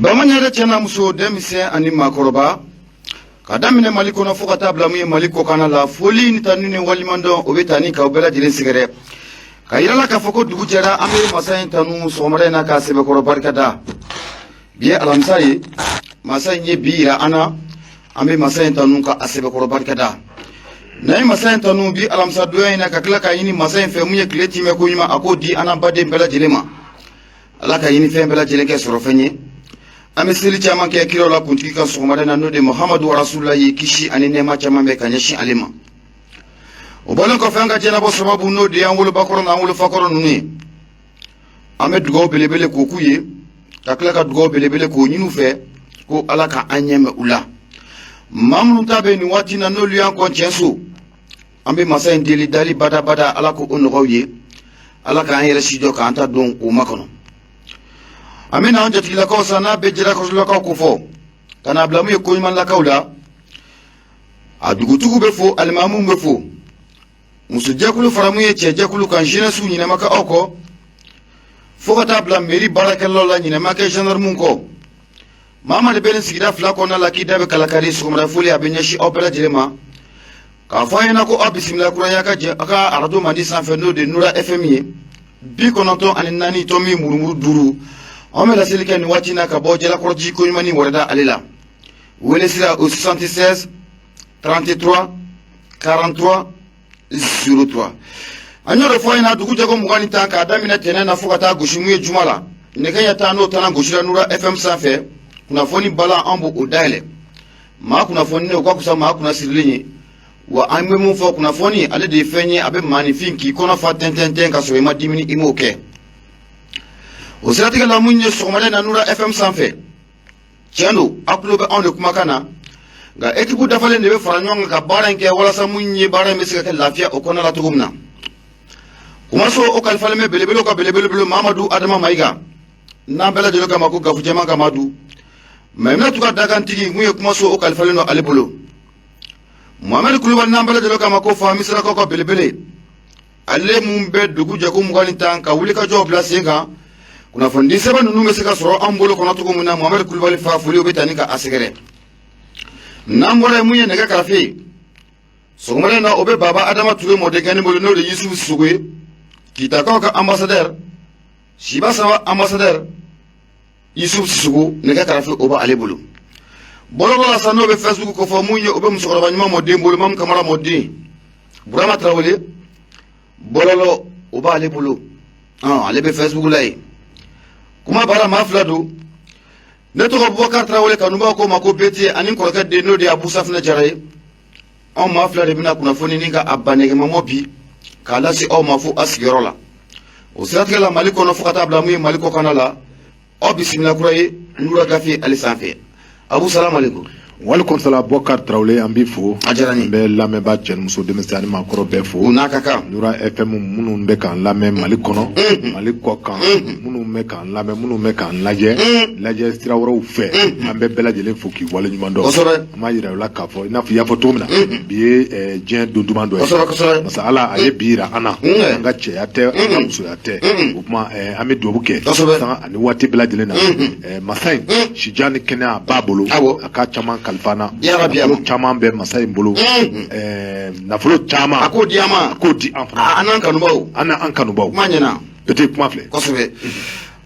Bamanan yɛrɛ, cɛ n'a muso, denmisɛn ani maakɔrɔba, ka daminɛ Mali kɔnɔ fo ka taa bila mun ye Mali kɔkanna la, foli ni tanu ni waleɲumandɔn, o bɛ taa ni k'aw bɛɛ lajɛlen sɛgɛrɛ ka yira la k'a fɔ ko dugu jɛra. An bɛ masa in tanu sɔgɔmada in na k'a sɛbɛkɔrɔ barika da. Bi ye alamisa ye, masa in ye bi yira an na. An bɛ masa in tanu ka a sɛbɛkɔrɔ barika da. N'an ye masa in tanu bi alamisa donya in na, ka tila k'a ɲini masa in fɛ mun ye tile timɛ ko ɲuman, a k'o di an n'an baden bɛɛ lajɛlen ma. Ala ka ɲini fɛn bɛɛ lajɛlen kɛ sɔrɔ fɛn ye. An bɛ seli caman kɛ kiraw la kuntigi kan sɔgɔmada in na, n'o de Muhamadu Rasulula ye, kisi ani nɛɛma caman bɛ ka ɲɛsin ale ma. O bɔlen kɔfɛ, an ka jɛnabɔ sababu, n'o de y'an wolobakɔrɔ n'an wolofakɔrɔ ninnu ye, an bɛ dugawu belebele k'o k'u ye, ka tila ka dugawu belebele k'o ɲini u fɛ ko Ala ka an ɲɛmɛ u la. Maa minnu ta bɛ nin waati na, n'olu y'an kɔn cɛn so, an bɛ masa in deli dali badabada, Ala k'o nɔgɔw ye, Ala k'an yɛrɛ si jɔ k'an ta don o makɔnɔ. An bɛ n'an jatigilakaw sa, n'a bɛ jalakɔrɔlakaw ko fɔ ka n'a bila mun ye koɲumanlakaw la. A dugutigiw bɛ fo, alimamuw bɛ fo, musojɛkulu fara mun ye cɛjɛkulu kan, jeunesse ɲinɛ ma kɛ aw kɔ, fo ka taa bila mairie baarakɛlaw la, ɲinɛ ma kɛ gendarmew kɔ. Maa maa de bɛ nin sigida fila kɔnɔna la k'i da bɛ kalakari, sɔgɔmada foli a bɛ ɲɛsin aw bɛɛ lajɛlen ma, k'a fɔ an ɲɛna ko aw bisimila kura y'a ka jɛ aw ka arajo mandi sanfɛ, n'o de Nura FM ye, 94.5. Anw bɛ laseli kɛ nin waati in na ka bɔ Jalakɔrɔji koɲumanni wɛrɛda ale la. Wele sira o 76 33 43 03. An y'o de fɔ ɲɛna, dugu jɛko 20 ni 10, k'a daminɛ tɛnɛn na fo ka taa gosi mun ye juma la, nɛgɛ ɲɛ 10, n'o tana gosira Nura FM sanfɛ, kunnafoni balan, an b'o dayɛlɛ. Maa kunnafoni o ka fisa maa kunna sirilen ye. Wa an bɛ mun fɔ, kunnafoni ale de ye fɛn ye, a bɛ maaninfin k'i kɔnɔ fa tɛntɛntɛn ka sɔrɔ i ma dimini, i m'o kɛ. O siratigɛ la, mun ye sɔgɔmada in na Nura FM sanfɛ, tiɲɛ don, aw tulo bɛ anw de kumakan na, nka ekipu dafalen de bɛ fara ɲɔgɔn kan ka baara in kɛ, walasa mun ye baara in bɛ se ka kɛ lafiya o kɔnɔna la cogo min na. Kumaso o kalifalen bɛ belebelew ka belebele bolo, Mamadu Adama Mayiga, n'an bɛɛ lajɛlen k'a ma ko Gafu Jɛman ka Madu. Mayiminatu ka dakantigi, mun ye kumaso o kalifalen don ale bolo. Mohamɛdi Kulubali, n'an bɛɛ lajɛlen k'a ma ko Fa Misirakaw ka belebele, ale mun bɛ dugu jɛko 20 ni 10 ka wulikajɔw bila sen kan, kunnafoni sɛbɛn ninnu bɛ se ka sɔrɔ an bolo kɔnɔ cogo min na. Mohamɛdi Kulubali fa, foli o bɛ taa ni ka a sɛgɛrɛ. N'an bɔra yen, mun ye nɛgɛ karafe ye sɔgɔmada in na, o bɛ Baba Adama Ture mɔdenkɛnin bolo, n'o de Yusufu Sisoko ye, Kitakaw ka ambassadeur, Siba Saba ambassadeur Yusuf Sisoko, nɛgɛ karafe o b'ale bolo. Bɔlɔlɔ la sa, n'o bɛ Facebook kofɔ, mun ye o bɛ musokɔrɔba ɲuman mɔden bolo, Mamu Kamara mɔden Burama Tarawele, bɔlɔlɔ o b'ale bolo, ale bɛ Facebook la yen. Kuma baara maa fila don. Ne tɔgɔ Bubakar Tarawele, kanubaw ko ma ko Bete, ani kɔrɔkɛ den, n'o de ye Abu Safinɛ Jara ye. Anw maa fila de bɛna kunnafoni ni ka a ba nɛgɛmamɔ bi k'a lase aw ma fo a sigiyɔrɔ la. O siratigɛ la, Mali kɔnɔ fo ka taa bila mun ye Mali kɔkanna la, aw bisimila kura ye Nura gafe ale sanfɛ. Abu, salamu aleykum. Walekum salam, Bɔkar Tarawele, an b'i fo. A diyara n ye. An bɛ lamɛnbaa cɛ ni muso, denmisɛnnin ani maakɔrɔ bɛɛ fo. O n'a ka kan. Nura FM minnu bɛ k'an lamɛn Mali kɔnɔ, Mali kɔ kan, minnu bɛ k'an lamɛn, minnu bɛ k'an lajɛ, lajɛ sira wɛrɛw fɛ, an bɛ bɛɛ lajɛlen fo k'i waleɲuman dɔn. An b'a yira u la k'a fɔ i n'a fɔ i y'a fɔ cogo min na, bi ye diɲɛ don duman dɔ ye. Kosɛbɛ kosɛbɛ. Masa Ala a ye bi yira an na. An ka cɛya tɛ, an ka musoya tɛ. O tuma an bɛ dugawu kɛ. Sanga ani waati bɛɛ lajɛlen na. Masa in sijan ni kɛnɛya b'a bolo. A ka caman kalifa an na. Yarabi. Nafolo caman bɛ masa in bolo. Nafolo caman. A k'o di an ma. A k'o di an fana. An n'an kanubaw. An n'an kanubaw. Kuma ɲɛna. Peut-être kuma filɛ. Kosɛbɛ.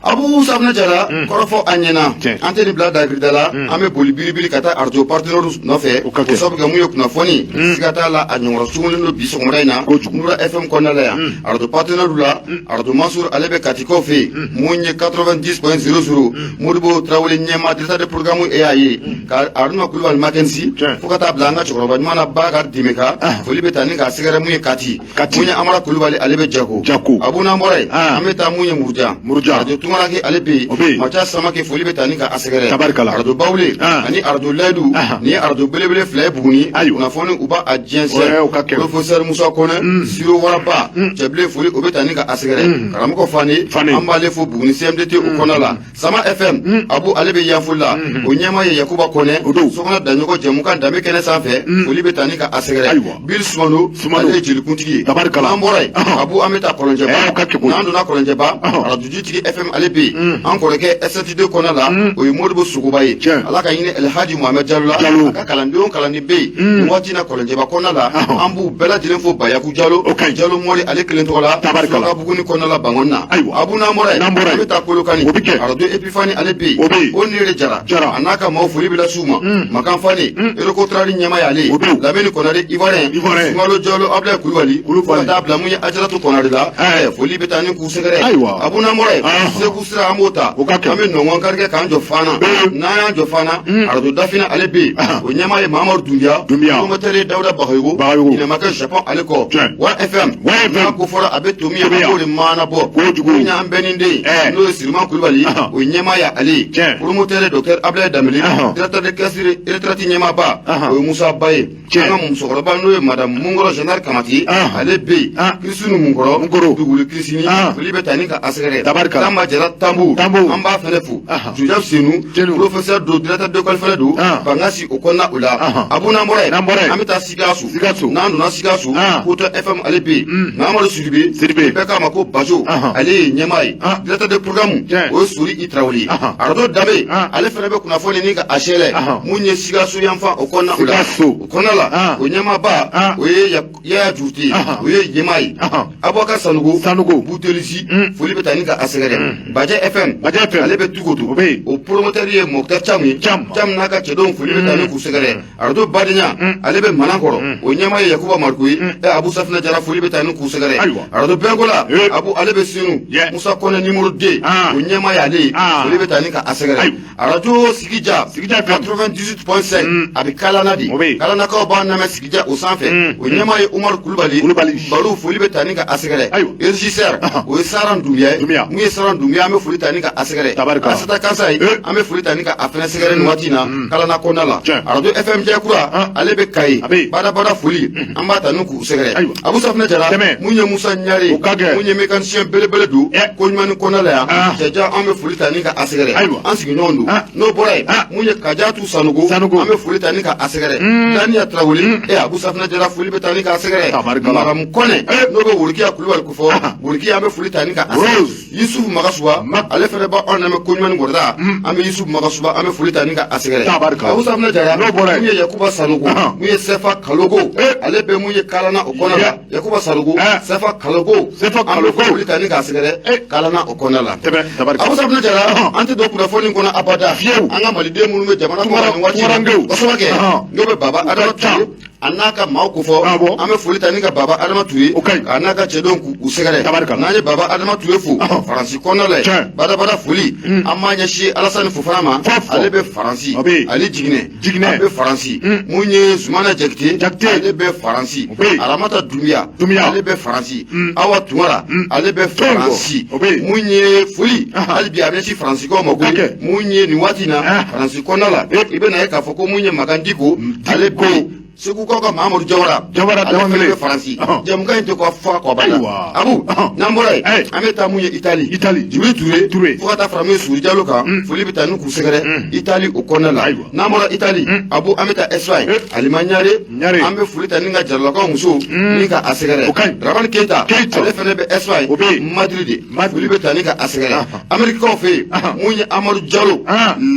Abu Safunɛ Jara, kɔrɔfɔ a ɲɛna. An tɛ nin bila dagirida la, an bɛ boli biribiri ka taa arajo partenaire nɔfɛ. O ka kɛ. O sabu kɛ mun ye kunnafoni, siga t'a la, a ɲɔgɔnna sugulen don bi sɔgɔmada in na. Kojugu. Nura FM kɔnɔna la yan. Arajo partenaire la, arajo Mansur, ale bɛ Katikaw fɛ yen. Mun ye 90.00, Modibo Tarawele ɲɛma, directeur de programme e y'a ye. Ka Aruna Kulubali Makensi, fo ka taa bila an ka cɛkɔrɔba ɲuman na Bakari Dimeka, foli bɛ taa ni k'a sɛgɛrɛ mun ye Kati. Kati. Mun ye Amara Kulubali, ale bɛ Jago. Jago. Abu, n'an bɔra yen, an bɛ taa mun ye Murujan. Murujan. Arajo Tunkarake, ale bɛ O bɛ yen. yen. Maca Samake, foli bɛ taa ni ka a sɛgɛrɛ. Tabarikala. Arajo Bawule ani arajo Layidu, nin ye arajo belebele fila ye Buguni. Kunnafoni u b'a a jɛnsɛn. Ouais, o ka kɛ. Professeur Musa Kɔnɛ, Siro Waraba, Cɛbilen, foli o bɛ taa ni ka a sɛgɛrɛ. Karamɔgɔ Fane, Fane. an b'ale fo Buguni CMDT o kɔnɔna la. Sama FM, Abu, ale bɛ Yanfolila, o ɲɛmaa ye Yakuba Kɔnɛ. O don. Sokɔnɔ Daɲɔgɔ jɛmukan danbe kɛnɛ sanfɛ, foli bɛ taa ni ka a sɛgɛrɛ. Bill Sumano, Sumano. ale ye jelikuntigi ye. Tabarikala. N'an bɔra yen, Abu, an bɛ taa Kɔlɔnjɛba. O ka kɛ koyi. N'an donna Kɔlɔnjɛba, arajo Jitigi FM, ale bɛ yen an kɔrɔkɛ STD kɔnɔ la o ye Modibo Sogoba ye Ala ka hinɛ Elhaji Mohamed Jalo la a ka kalandenw kalanden bɛ yen nin waati na Kɔlɔnjɛba kɔnɔ la an b'u bɛɛ lajɛlen fo Bayaku Jalo Jalo Mɔri ale kelen tɔgɔ la Surakabugu kɔnɔ la Bangɔni na Abu n'an bɔra yen an bɛ taa Kolokani arajo Epifani ale bɛ yen o Nere Jara a n'a ka maaw foli bɛ lase u ma Makan Fane Erekotarali ɲɛmaa y'ale ye Lamini Konare Ivoirien Sumalo Jalo Abulayi Kulubali fo ka taa bila mun ye Ajaratu Konare la foli bɛ taa ni k'u sɛgɛrɛ Abu n'an bɔra yen Segu sira an b'o ta an bɛ nɔngɔn kari kɛ k'an jɔ Fana n'an y'an jɔ Fana arajo Dafina ale bɛ yen o ɲɛmaa ye Mamadu Dunbiya promoteur ye Dawuda Bagayogo ɲinɛ ma kɛ Japon ale kɔ Wa FM n'a ko fɔra a bɛ to min ye a b'o de maana bɔ kojugu an bɛɛ ni den n'o ye Siriman Kulubali o ɲɛmaa ye ale ye promoteur ye docteur Ablaye Danbele directeur de caisse retraite ɲɛmaaba o ye Musa Ba ye an ka musokɔrɔba n'o ye madame Munkɔrɔ Général Kamati ale bɛ yen Kirisini Munkɔrɔ Duguli Kirisini foli bɛ taa ni ka a sɛgɛrɛ Tamba Jara Tanbu an b'a fɛnɛ fo Joseph Senu professeur don directeur d'école fɛnɛ don Bangasi o kɔnɔna o la Abu n'an bɔra yen an bɛ taa Sikaso n'an donna Sikaso Kotɔ FM ale bɛ yen Mamadu Sidibe Sidibe bɛɛ k'a ma ko Bajo ale ye ɲɛmaa ye directeur de programme o ye Sori I Tarawele ye arajo Danbe ale fɛnɛ bɛ kunnafoni ni ka a sɛlɛ mun ye Sikaso yanfan o kɔnɔna o la o kɔnɔna la o ɲɛmaaba o ye Yaya Jurute o ye ɲɛmaa ye Abubakar Sanogo Sanogo Butelisi foli bɛ taa ni ka a sɛgɛrɛ Bajɛ FM Bajɛ FM ale bɛ Tukoto o bɛ yen o promoteur ye Moctar Camu ye Camu n'a ka cɛdenw foli bɛ taa ni k'u sɛgɛrɛ arajo Badenya ale bɛ Manankɔrɔ o ɲɛmaa ye Yakuba Mariko ye Abu Safinɛ Jara foli bɛ taa ni k'u sɛgɛrɛ arajo Bɛnkola Abu ale bɛ Senu Musa Kɔnɛ numéro 2 o ɲɛmaa ye ale ye foli bɛ taa ni ka a sɛgɛrɛ arajo Sigija Sigija 98.5 a bɛ Kalana de Kalanakaw b'an lamɛn Sigija o sanfɛ o ɲɛmaa ye Umaru Kulubali Kulubali Baro foli bɛ taa ni ka a sɛgɛrɛ régisseur o ye Saran Dunbiya ye mun ye Saran Dunbiya an bɛ foli ta ni ka a sɛgɛrɛ Asata Kansa ye an bɛ foli ta ni ka a fɛnɛ sɛgɛrɛ nin waati in na Kalana kɔnɔna la arajo FM Jɛkura ale bɛ Kayi badabada foli an b'a ta ni k'u sɛgɛrɛ Abu Safinɛ Jara mun ye Musa Ɲare mun ye mécanicien belebele don ko ɲuman kɔnɔna la yan cɛja an bɛ foli ta ni ka a sɛgɛrɛ an sigiɲɔgɔn don n'o bɔra yen mun ye Kajatu Sanogo an bɛ foli ta ni ka a sɛgɛrɛ Daniya Tarawele e Abu Safinɛ Jara foli bɛ taa ni k'a sɛgɛrɛ Maramu Kɔnɛ n'o bɛ Worokiya Kulubali ko fɔ Worokiya an bɛ foli ta ni ka a sɛgɛrɛ Yusufu Magasuba ale fana b'anw lamɛn ko ɲuman kɔrɔda an bɛ Yusufu Magasuba an bɛ foli ta ni ka a sɛgɛrɛ Abu Safinɛ Jara mun ye Yakuba Sanogo mun ye Sɛfa Kalogo ale bɛ mun ye Kalana o kɔnɔna la Yakuba Sanogo Sɛfa Kalogo an bɛ foli ta ni k'a sɛgɛrɛ Kalana o kɔnɔna la Abu Safinɛ Jara an tɛ don kunnafoni kɔnɔ abada an ka maliden minnu bɛ jamana kɔnɔ nin waati in na kosɛbɛ kɛ n'o bɛ Baba Adama Ture a n'a ka maaw ko fɔ an bɛ foli ta ni ka Baba Adama Ture a n'a ka cɛdenw k'u sɛgɛrɛ n'an ye Baba Adama Ture fo Faransi kɔnɔna la yen badabada foli an b'a ɲɛsin Alasani Fofana ma ale bɛ Faransi ale Jiginɛ Jiginɛ a bɛ Faransi mun ye Zumana Jakite Jakite ale bɛ Faransi Aramata Dunbiya Dunbiya ale bɛ Faransi Awa Tunkara ale bɛ Faransi mun ye foli hali bi a bɛ ɲɛsin Faransikaw ma koyi mun ye nin waati in na Faransi kɔnɔna la i bɛna ye k'a fɔ ko mun ye Makan Diko ale bɛ yen Segukaw ka Mamadu Jawara Jawara ale fana bɛ Faransi jɛmukan in tɛ ko fɔ kɔ bada Abu n'an bɔra yen an bɛ taa mun ye Itali Itali Jibiri Ture Ture fo ka taa fara mun ye Suri Jalo kan foli bɛ taa ni k'u sɛgɛrɛ Itali o kɔnɔna la n'an bɔra Itali Abu an bɛ taa Espagne Alima Ɲare an bɛ foli ta ni ka Jaralakaw muso ni ka a sɛgɛrɛ Dramani Keyita ale fana bɛ Espagne Madrid de foli bɛ taa ni ka a sɛgɛrɛ Amerikikaw fɛ yen mun ye Amadu Jalo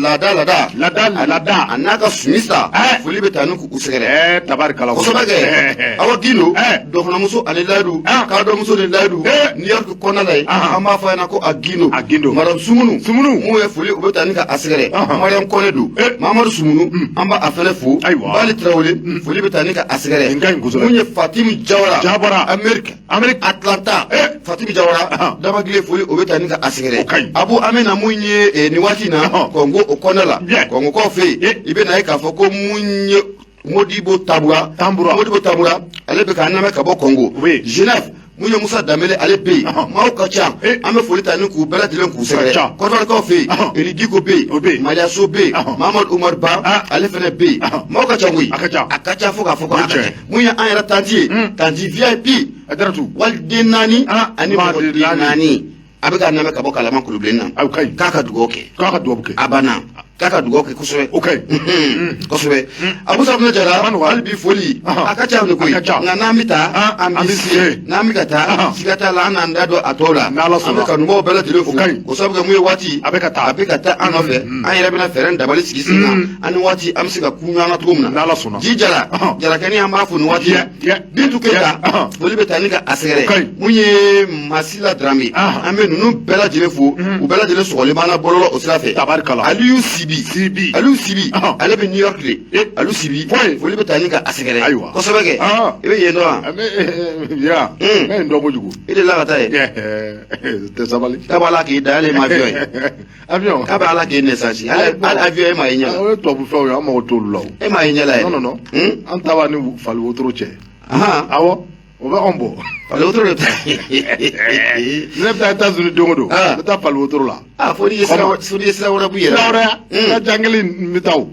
laada laada laada laada a n'a ka sumisa foli bɛ taa ni k'u sɛgɛrɛ tabarikala kosɛbɛ kɛ Awa Gindo dɔgɔnɔmuso ani layidu kadɔmuso ni layidu New York kɔnɔna la yen an b'a fɔ a ɲɛna ko a Gindo a Gindo madame Sumunu Sumunu mun ye foli u bɛ taa ni ka a sɛgɛrɛ Mariam Kɔnɛ don Mamadu Sumunu an b'a fɛnɛ fo Bali Tarawele foli bɛ taa ni ka a sɛgɛrɛ mun ye Fatimu Jawara Jawara Ameriki Ameriki Atlanta Fatimu Jawara Dabagile foli o bɛ taa ni ka a sɛgɛrɛ Abu an bɛ na mun ye nin waati in na Kɔngo o kɔnɔna la Kɔngokaw fɛ yen i bɛ na ye k'a fɔ ko mun ye Modibo Tabura Modibo Tabura ale bɛ k'an lamɛn ka bɔ Kɔngo Genève mun ye Musa Danbele ale bɛ yen maaw ka ca an bɛ foli ta ni k'u bɛɛ lajɛlen k'u sɛgɛrɛ Kɔdiwarikaw fɛ yen Eli Diko bɛ yen Maliyaso bɛ yen Mamadu Umaru Ba ale fana bɛ yen maaw ka ca koyi a ka ca fo k'a fɔ ko a ka ca mun ye an yɛrɛ tanti ye tanti VIP waliden naani ani mɔgɔden naani a bɛ k'an lamɛn ka bɔ Kalaban Kulubilenni na k'a ka dugawu kɛ a banna. K'a ka dugawu kɛ kosɛbɛ. O ka ɲi. Kosɛbɛ. Abu Safunɛ Jara, hali bi foli a ka ca de koyi, nka n'an bɛ taa, an bɛ se, n'an bɛ ka taa, siga t'a la, an n'an da don a tɔw la. N'Ala sɔnna. An bɛ kanubaaw bɛɛ lajɛlen fo. O ka ɲi. O sabu kɛ mun ye, waati a bɛ ka taa, a bɛ ka taa an nɔfɛ. An yɛrɛ bɛna fɛɛrɛ dabali sigi sen kan, an ni waati an bɛ se ka kun ɲɔgɔn na cogo min na. N'Ala sɔnna. Ji Jara, Jarakɛni, an b'a fo nin waati. Bintu Keyita, foli bɛ taa ni ka a sɛgɛrɛ. O ka ɲi. Mun ye Masila Darame, an bɛ ninnu bɛɛ lajɛlen fo, u bɛɛ lajɛlen sɔgɔlen b'an na bɔlɔlɔ o sira fɛ. Tabarikala. Aliyu Sibi. Sibi. Aliyu Sibi, ale bɛ New York de. Aliyu Sibi, foli bɛ taa ni ka a sɛgɛrɛ. Ayiwa. Kosɛbɛ kɛ. I bɛ yen dɔn wa? Ya, n bɛ yen dɔn kojugu. I delila ka taa yen? Tɛ sabali. K'a b'a la k'i da, hali e ma avion ye. Avion. K'a bɛ ala k'e naissance, hali avion e ma ye ɲɛ la. O ye tubabu fɛnw ye, an mago t'olu la o. E ma ye ɲɛ la yɛrɛ? Non, non, non. An ta b'a ni fali wotoro cɛ. Awɔ, o bɛ anw bɔ. Fali wotoro de ta. Ne bɛ taa États-Unis don o don. N bɛ taa fali wotoro la. Ah, fo n'i ye sira fo n'i ye sira wɛrɛ b'u yɛrɛ. Sira wɛrɛ, sira jan kelen n bɛ taa o.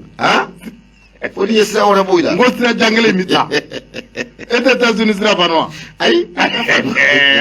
Fo n'i ye sira wɛrɛ b'u la. N ko sira jan kelen n bɛ taa. E tɛ États-Unis sira fan wa? Ayi.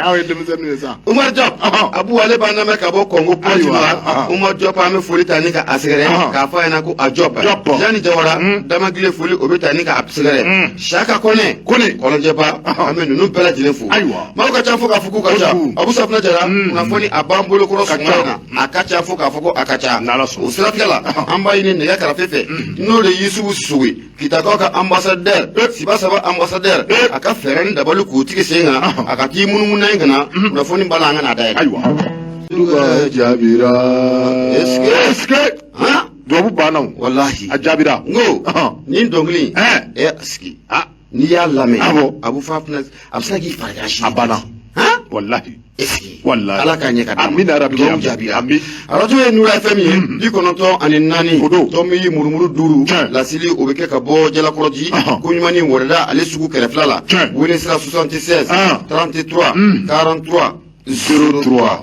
Aw ye denmisɛnninw ye sa. Umar Diop, Abu, ale b'an lamɛn ka bɔ Congo Pointe Noire. Umar Diop, an bɛ foli ta ni ka a sɛgɛrɛ k'a fɔ a ɲɛna ko a Diop. Jani Jawara, Damagile, foli o bɛ ta ni ka a sɛgɛrɛ. Saka Kɔnɛ, Kɔnɛ, Kɔlɔnjɛba, an bɛ ninnu bɛɛ lajɛlen fo. Ayiwa. Maaw ka ca fo k'a fɔ k'u ka ca. Abu Safunɛ Jara, kunnafoni a b'an bolo kɔrɔ sɔgɔma in na. A ka ca fo k'a fɔ ko a ka ca. N'Ala sɔnna. O siratigɛ la, an b'a ɲini nɛgɛ karafe fɛ, n'o de ye Yusufu Sisoko ye, Kitakaw ka ambassadeur, Siba Saba ambassadeur, a ka fɛɛrɛ ni dabali k'u tigi sen kan, a ka t'i munumunu n'a ye ka na kunnafoni b'a la, an ka n'a dayɛlɛ. Ayiwa. Duba jaabira. Est-ce que. Est-ce que. Dubabu banna o. Walahi. A jaabira. N ko nin dɔnkili in, ɛ sigi, n'i y'a lamɛn, Abu Safunɛ, a bɛ se k'i farigan sini. A banna. Walahi. Est-ce que. Walahi. Ala k'a ɲɛ ka d'a ma. Amina rabi. Dugawu jaabira. Ami. Arajo ye Nura FM ye, 94. O don. Tɔmi murumuru 5. Lasili o bɛ kɛ ka bɔ Jalakɔrɔji. Ko ɲuman ni wɛrɛda ale sugu kɛrɛfɛla la. Wele sira 76 33 43 03.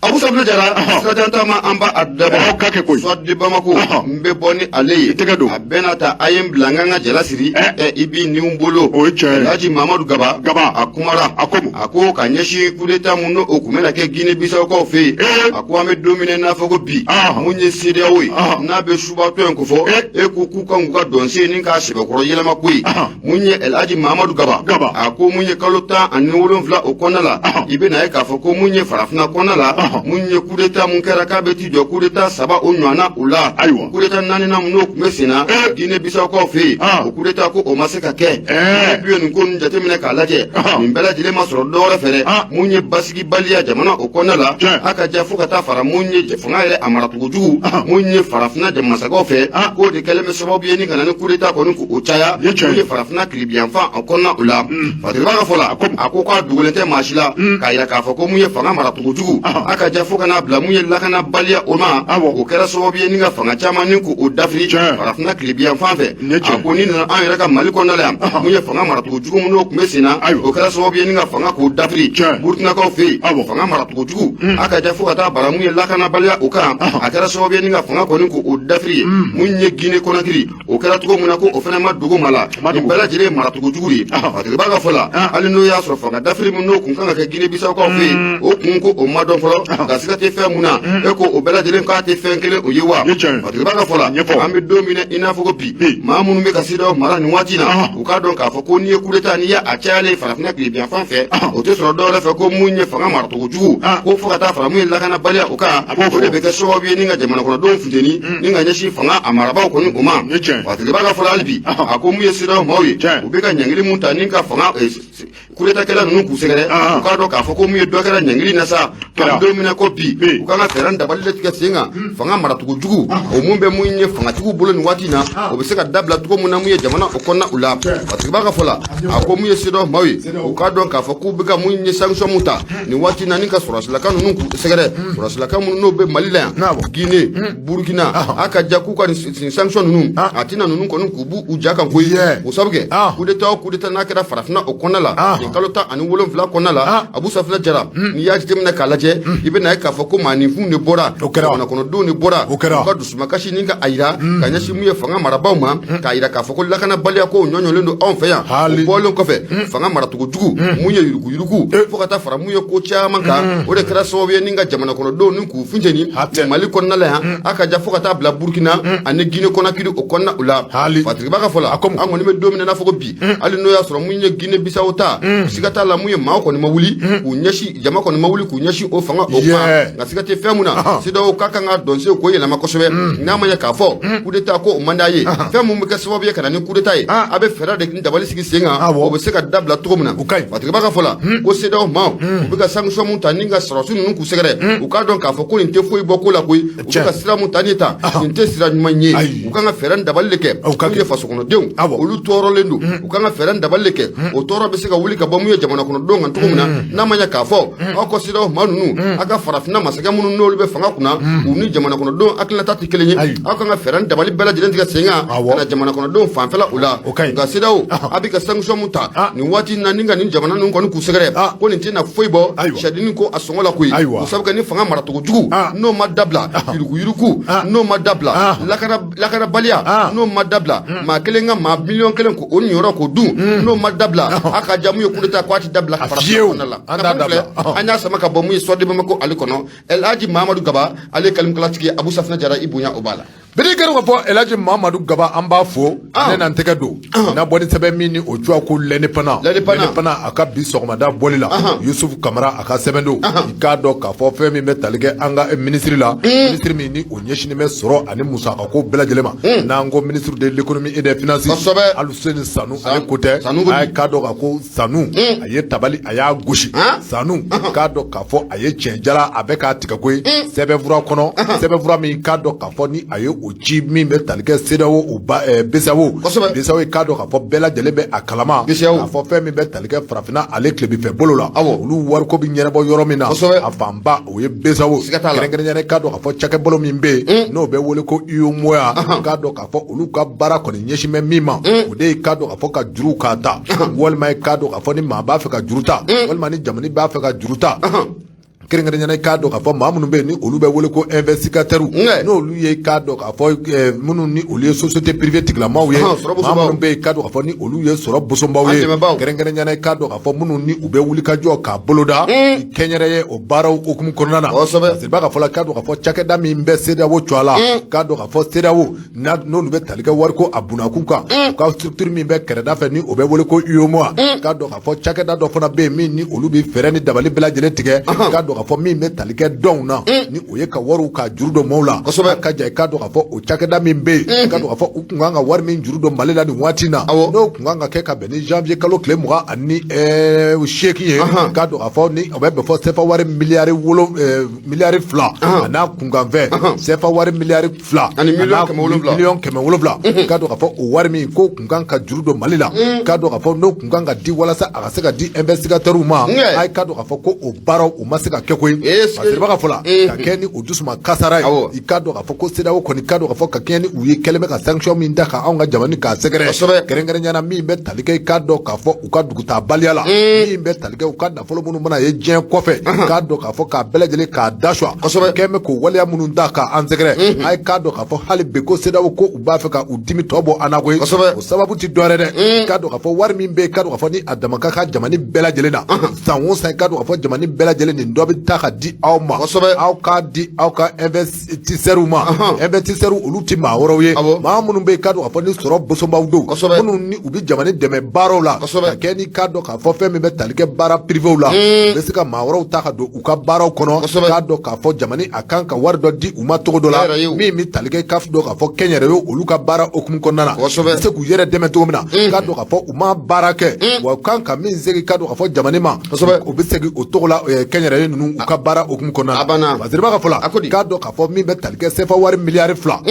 Abu Safunɛ Jara, sirajan taama, an b'a dabɔ. Aw ka kɛ koyi. Soir de Bamako, n bɛ bɔ ni ale ye. I tɛgɛ don. A bɛɛ n'a ta, a ye n bila n ka n ka jala siri. I b'i ni bolo. O ye tiɲɛ ye. Alhaji Mamadu Gaba. Gaba. A kumara. A ko. A ko ka ɲɛsin coup d'état mun n'o o kun bɛna kɛ Guinée Bissau fɛ yen. A ko an bɛ don min na i n'a fɔ ko bi. Mun ye CEDEAO ye. N'a bɛ subatɔ in ko fɔ. E ko k'u kan k'u ka dɔnsen ni k'a sɛbɛkɔrɔ yɛlɛma ko ye. Mun ye Alhaji Mamadu Gaba. Gaba. A ko mun ye kalo 17 o kɔnɔna la. I bɛ na ye k'a fɔ ko mun ye farafinna kɔnɔna la. Mun ye coup d'état mun kɛra k'a bɛ t'i jɔ coup d'état 3 o ɲɔgɔnna o la. Ayiwa. Coup d'état naaninan mun n'o tun bɛ sen na. Guinée Bissau fɛ yen. O coup d'état ko o ma se ka kɛ. Ni ye nin ko ninnu jateminɛ k'a lajɛ. Nin bɛɛ lajɛlen ma sɔrɔ dɔwɛrɛ fɛ dɛ. Mun ye basigibaliya jamana o kɔnɔna la. A ka ja fo ka taa fara mun ye fanga yɛrɛ a maracogo jugu. Mun ye farafinna jamanasagaw fɛ. K'o de kɛlen bɛ sababu ye ni ka na ni coup d'état kɔni k'o caya. Mun ye farafinna kilibiyanfan a kɔnɔna o la. Fatiriba ka fɔ la, a ko k'a dogolen tɛ maa si la. K'a yira k'a fɔ ko mun ye fanga maracogo jugu. A ka ja fo ka n'a bila mun ye lakanabaliya o ma. O kɛra sababu ye ni ka fanga caman ni k'o dafiri. Farafinna kilibiyanfan fɛ. A ko ni nana an yɛrɛ ka Mali kɔnɔna la yan. Mun ye fanga maracogo jugu mun n'o tun bɛ sen na. O kɛra sababu ye ni ka fanga k'o dafiri. Burukinakaw fɛ yen. Fanga maracogo jugu. A ka ja fo ka taa bara mun ye lakanabaliya o kan. A kɛra sababu ye ni ka fanga kɔni k'o dafiri ye. Mun ye Guinée Conakry, o kɛra cogo min na ko o fana ma dogo ma la. Nin bɛɛ lajɛlen ye maracogo jugu de ye. Fatiriba ka fɔ la, hali n'o y'a sɔrɔ fanga dafiri min n'o kun kan ka kɛ Guinée Bissau fɛ yen, o kun ko o ma dɔn fɔlɔ, nka siga tɛ fɛn mun na, e ko o bɛɛ lajɛlen k'a tɛ fɛn kelen o ye wa. Fatiriba ka fɔ la, an bɛ don min na i n'a fɔ ko bi, maa minnu bɛ ka CEDEAO mara nin waati in na, u k'a dɔn k'a fɔ ko n'i ye coup d'état, n'i y'a cayalen farafinna tilebiyanfan fɛ, o tɛ sɔrɔ dɔwɛrɛ fɛ ko mun ye fanga maracogo jugu, ko fo ka taa fara mun ye lakanabaliya o kan, o de bɛ kɛ sababu ye ni ka jamana kɔnɔdenw funteni ni ka ɲɛsin fanga a marabaaw kɔni o ma. Fatiriba ka fɔ la hali bi, a ko mun ye CEDEAO maaw ye, u bɛ ka ɲangili mun ta ni ka fanga coup d'état kɛla ninnu k'u sɛgɛrɛ, u k'a dɔn k'a fɔ ko mun ye dɔ kɛra ɲangili na sa, an don min na ko bi, u kan ka fɛɛrɛ dabali de tigɛ sen kan, fanga maracogo jugu o mun bɛ mun ye fangatigiw bolo nin waati in na, o bɛ se ka dabila cogo mun na mun ye jamana o kɔnɔna o la. Fatiriba ka fɔ la, a ko mun ye CEDEAO maaw ye, u k'a dɔn k'a fɔ k'u bɛ ka mun ye sanction mun ta nin waati in na ni ka sɔrɔsilaka ninnu k'u sɛgɛrɛ, sɔrɔsilaka minnu n'o bɛ Mali la yan, Guinée, Burkina, a ka ja k'u ka nin sanction ninnu a tɛna ninnu kɔni k'u b'u ja kan koyi. O sabu kɛ coup d'état o coup d'état n'a kɛra farafinna o kɔnɔna la, nin nin kalo 17 kɔnɔna la. Abu Safinɛ Jara, n'i y'a jateminɛ k'a lajɛ, i bɛna ye k'a fɔ ko maaninfinw de bɔra, jamana kɔnɔdenw de bɔra u ka dusumakasi ni ka a yira ka ɲɛsin mun ye fanga marabaaw ma, k'a yira k'a fɔ ko lakanabaliya ko ɲɔɲɔlen don anw fɛ yan. O bɔlen kɔfɛ, fanga maracogo jugu, mun ye yuruguyurugu, fo ka taa fara mun ye ko caman kan, o de kɛra sababu ye ni ka jamana kɔnɔdenw ni k'u funteni Mali kɔnɔna la yan, a ka ja fo ka taa bila Burukina ani Guinée Conakry o kɔnɔna o la. Fatigiba ka fɔ la, an kɔni bɛ don min na n'a fɔ ko bi, hali n'o y'a sɔrɔ mun ye Guinée Bissau ta, siga t'a la mun ye maaw kɔni ma wuli k'u ɲɛsin, jama kɔni ma wuli k'u ɲɛsin o fanga o kan. Nka siga tɛ fɛn mun na, CEDEAO ka kan ka dɔnse k'o yɛlɛma kosɛbɛ. N'a ma ɲɛ k'a fɔ coup d'état ko o man d'a ye, fɛn mun bɛ kɛ sababu ye ka na ni coup d'état ye, a bɛ fɛɛrɛ de ni dabali sigi sen kan, o bɛ se ka dabila cogo min na. Fatigiba ka fɔ la ko CEDEAO maaw, u bɛ ka sanction mun ta ni ka sɔrɔdasi ninnu k'u sɛgɛrɛ, u k'a dɔn k'a fɔ ko nin tɛ foyi bɔ ko la koyi. U bɛ ka sira mun ta ni ta, nin tɛ sira ɲuman ye. U kan ka fɛɛrɛ ni dabali de kɛ. Mun ye fasokɔnɔdenw, olu tɔɔrɔlen don, u kan ka fɛɛrɛ ni dabali de kɛ. O tɔɔrɔ bɛ se ka wuli ka bɔ mun ye jamana kɔnɔdenw kan cogo min na. N'a ma ɲɛ k'a fɔ aw ka CEDEAO maa ninnu, aw ka farafinna masakɛ minnu n'olu bɛ fanga kunna, u ni jamana kɔnɔdenw hakilinata tɛ kelen ye, aw kan ka fɛɛrɛ ni dabali bɛɛ lajɛlen tigɛ sen kan ka na jamana kɔnɔdenw fanfɛla o la. Nka CEDEAO, a bɛ ka sanction mun ta nin waati in na ni ka nin jamana ninnu kɔni k'u sɛgɛrɛ, ko nin tɛna foyi bɔ sɛdennin ko a sɔngɔ la koyi. O sabu kɛ ni fanga maracogo jugu n'o ma dabila, yuruguyurugu n'o ma dabila, lakanabaliya n'o ma dabila, maa kelen ka maa miliyɔn 1 k'o niyɔrɔ k'o dun n'o ma dabila, a ka ja mun ye coup d'état ko a tɛ dabila farafinna kɔnɔna la. An y'a sama ka bɔ mun ye Soir de Bamako ale kɔnɔ. El Hadji Mahamadu Gaba, ale ye kalimkalatigi. Abu Safinɛ Jara, i bonya o b'a la. Bere kɛra ka fɔ El Hadji Mamadu Gaba, an b'a fo. Ne na n tɛgɛ don n'a bɔ ni sɛbɛn min ni o cogoya ko L'Indépendant. L'Indépendant a ka bi sɔgɔmada bɔli la, Yusufu Kamara a ka sɛbɛn don. I k'a dɔn k'a fɔ fɛn min bɛ tali kɛ an ka minisiri la, minisiri min ni o ɲɛsinnen bɛ sɔrɔ ani musakako bɛɛ lajɛlen ma, n'an ko ministre de l'économie et des finances, Aluseni Sanu, ale ko tɛ. A ye k'a dɔn k'a ko Sanu, a ye tabali, a y'a gosi. Sanu k'a dɔn k'a fɔ a ye tiɲɛ jala, a bɛ k'a tigɛ koyi sɛbɛnfura kɔnɔ, sɛbɛnfura min k'a dɔn k'a fɔ ni a ye o ci min bɛ tali kɛ CEDEAO, o ba BCEAO. BCEAO k'a dɔn k'a fɔ bɛɛ lajɛlen bɛ a kalama k'a fɔ fɛn min bɛ tali kɛ farafinna ale tilebinfɛ bolo la, olu wariko bɛ ɲɛnabɔ yɔrɔ min na, a fanba o ye BCEAO. Kɛrɛnkɛrɛnnenya k'a dɔn k'a fɔ cakɛbolo min bɛ yen n'o bɛ wele ko UEMOA, k'a dɔn k'a fɔ olu ka baara kɔni ɲɛsin bɛ min ma, o de ye k'a dɔn k'a fɔ ka juruw k'a ta, walima k'a dɔn k'a fɔ ni maa b'a fɛ ka juru ta, walima ni jamana b'a fɛ ka juru ta, kɛrɛnkɛrɛnnenya k'a dɔn k'a fɔ maa minnu bɛ yen ni olu bɛ wele ko investigateurs, n'olu ye k'a dɔn k'a fɔ minnu ni olu ye société privée tigilamaw ye, maa minnu bɛ yen k'a dɔn k'a fɔ ni olu ye sɔrɔ bosonbaw ye, kɛrɛnkɛrɛnnenya k'a dɔn k'a fɔ minnu ni u bɛ wuli ka jɔ k'a boloda kɛnyɛrɛye o baaraw hukumu kɔnɔna na. Parce que b'a ka fɔ la k'a dɔn k'a fɔ cakɛda min bɛ CEDEAO cogoya la, k'a dɔn k'a fɔ CEDEAO n'olu bɛ tali kɛ wariko a bunakun kan, u ka structure min bɛ kɛrɛda fɛ ni o bɛ wele ko UEMOA, k'a dɔn k'a fɔ cakɛda dɔ fana bɛ yen min ni olu bɛ fɛɛrɛ ni dabali bɛɛ lajɛlen tigɛ, k'a dɔn k'a fɔ min bɛ tali kɛ dɔnw na ni o ye ka wariw ka juru don maaw la. Ka ja k'a dɔn k'a fɔ o cakɛda min bɛ yen, k'a dɔn k'a fɔ u kun kan ka wari min juru don Mali la nin waati in na, n'o kun kan ka kɛ ka bɛn ni janvier kalo tile 28 ye, k'a dɔn k'a fɔ ni o bɛ bɛn fɔ CFA wari miliyari 2 a n'a kunkanfɛn, CFA wari miliyari 2 ani miliyɔn 700. Miliyɔn 700, k'a dɔn k'a fɔ o wari min ko kun kan ka juru don Mali la, k'a dɔn k'a fɔ n'o kun kan ka di walasa a ka se ka di investigateurs ma, a ye k'a dɔn k'a fɔ ko o baaraw u ma se ka kɛ koyi. Parce que b'a fɔ la ka kɛ ni o dusuma kasara ye, i k'a dɔn k'a fɔ ko CEDEAO kɔni k'a dɔn k'a fɔ ka kɛ ni u ye kɛlen bɛ ka sanction min da ka anw ka jamana k'a sɛgɛrɛ, kɛrɛnkɛrɛnnenya min bɛ tali kɛ i k'a dɔn k'a fɔ u ka dugutabaliya la, min bɛ tali kɛ u ka nafolo minnu mana ye diɲɛ kɔfɛ, k'a dɔn k'a fɔ k'a bɛɛ lajɛlen k'a da suwa kɛn bɛ k'o waleya minnu da k'an sɛgɛrɛ. A ye k'a dɔn k'a fɔ hali bi ko CEDEAO ko u b'a fɛ ka u dimi tɔ bɔ an na koyi. O sababu tɛ dɔwɛrɛ dɛ, k'a dɔn k'a fɔ wari min bɛ yen, k'a dɔn k'a fɔ ni a dama ka kan jamana bɛɛ lajɛlen na san o san, k'a dɔn k'a fɔ jamana bɛɛ lajɛlen nin dɔ bɛ taa ka di aw ma, aw k'a di aw ka investisseurs ma. Investisseurs olu tɛ maa wɛrɛw ye, maa minnu bɛ yen k'a dɔn k'a fɔ ni sɔrɔ bosonbaw don, minnu ni u bɛ jamana dɛmɛ baaraw la, ka kɛ ni k'a dɔn k'a fɔ fɛn min bɛ tali kɛ baara privéw la, u bɛ se ka maa wɛrɛw ta ka don u ka baaraw kɔnɔ, k'a dɔn k'a fɔ jamana a kan ka wari dɔ di u ma cogo dɔ la min bɛ tali kɛ k'a dɔn k'a fɔ kɛnyɛrɛye olu ka baara hukumu kɔnɔna na, u bɛ se k'u yɛrɛ dɛmɛ cogo min na, k'a dɔn k'a fɔ u ma baara kɛ wa u kan ka min segin k'a dɔn k'a fɔ jamana ma, u bɛ segin o cogo la kɛnyɛrɛye ninnu u ka baara hukumu kɔnɔna na. Parce que b'a ka fɔ la k'a dɔn k'a fɔ min bɛ tali kɛ CFA wari miliyari 2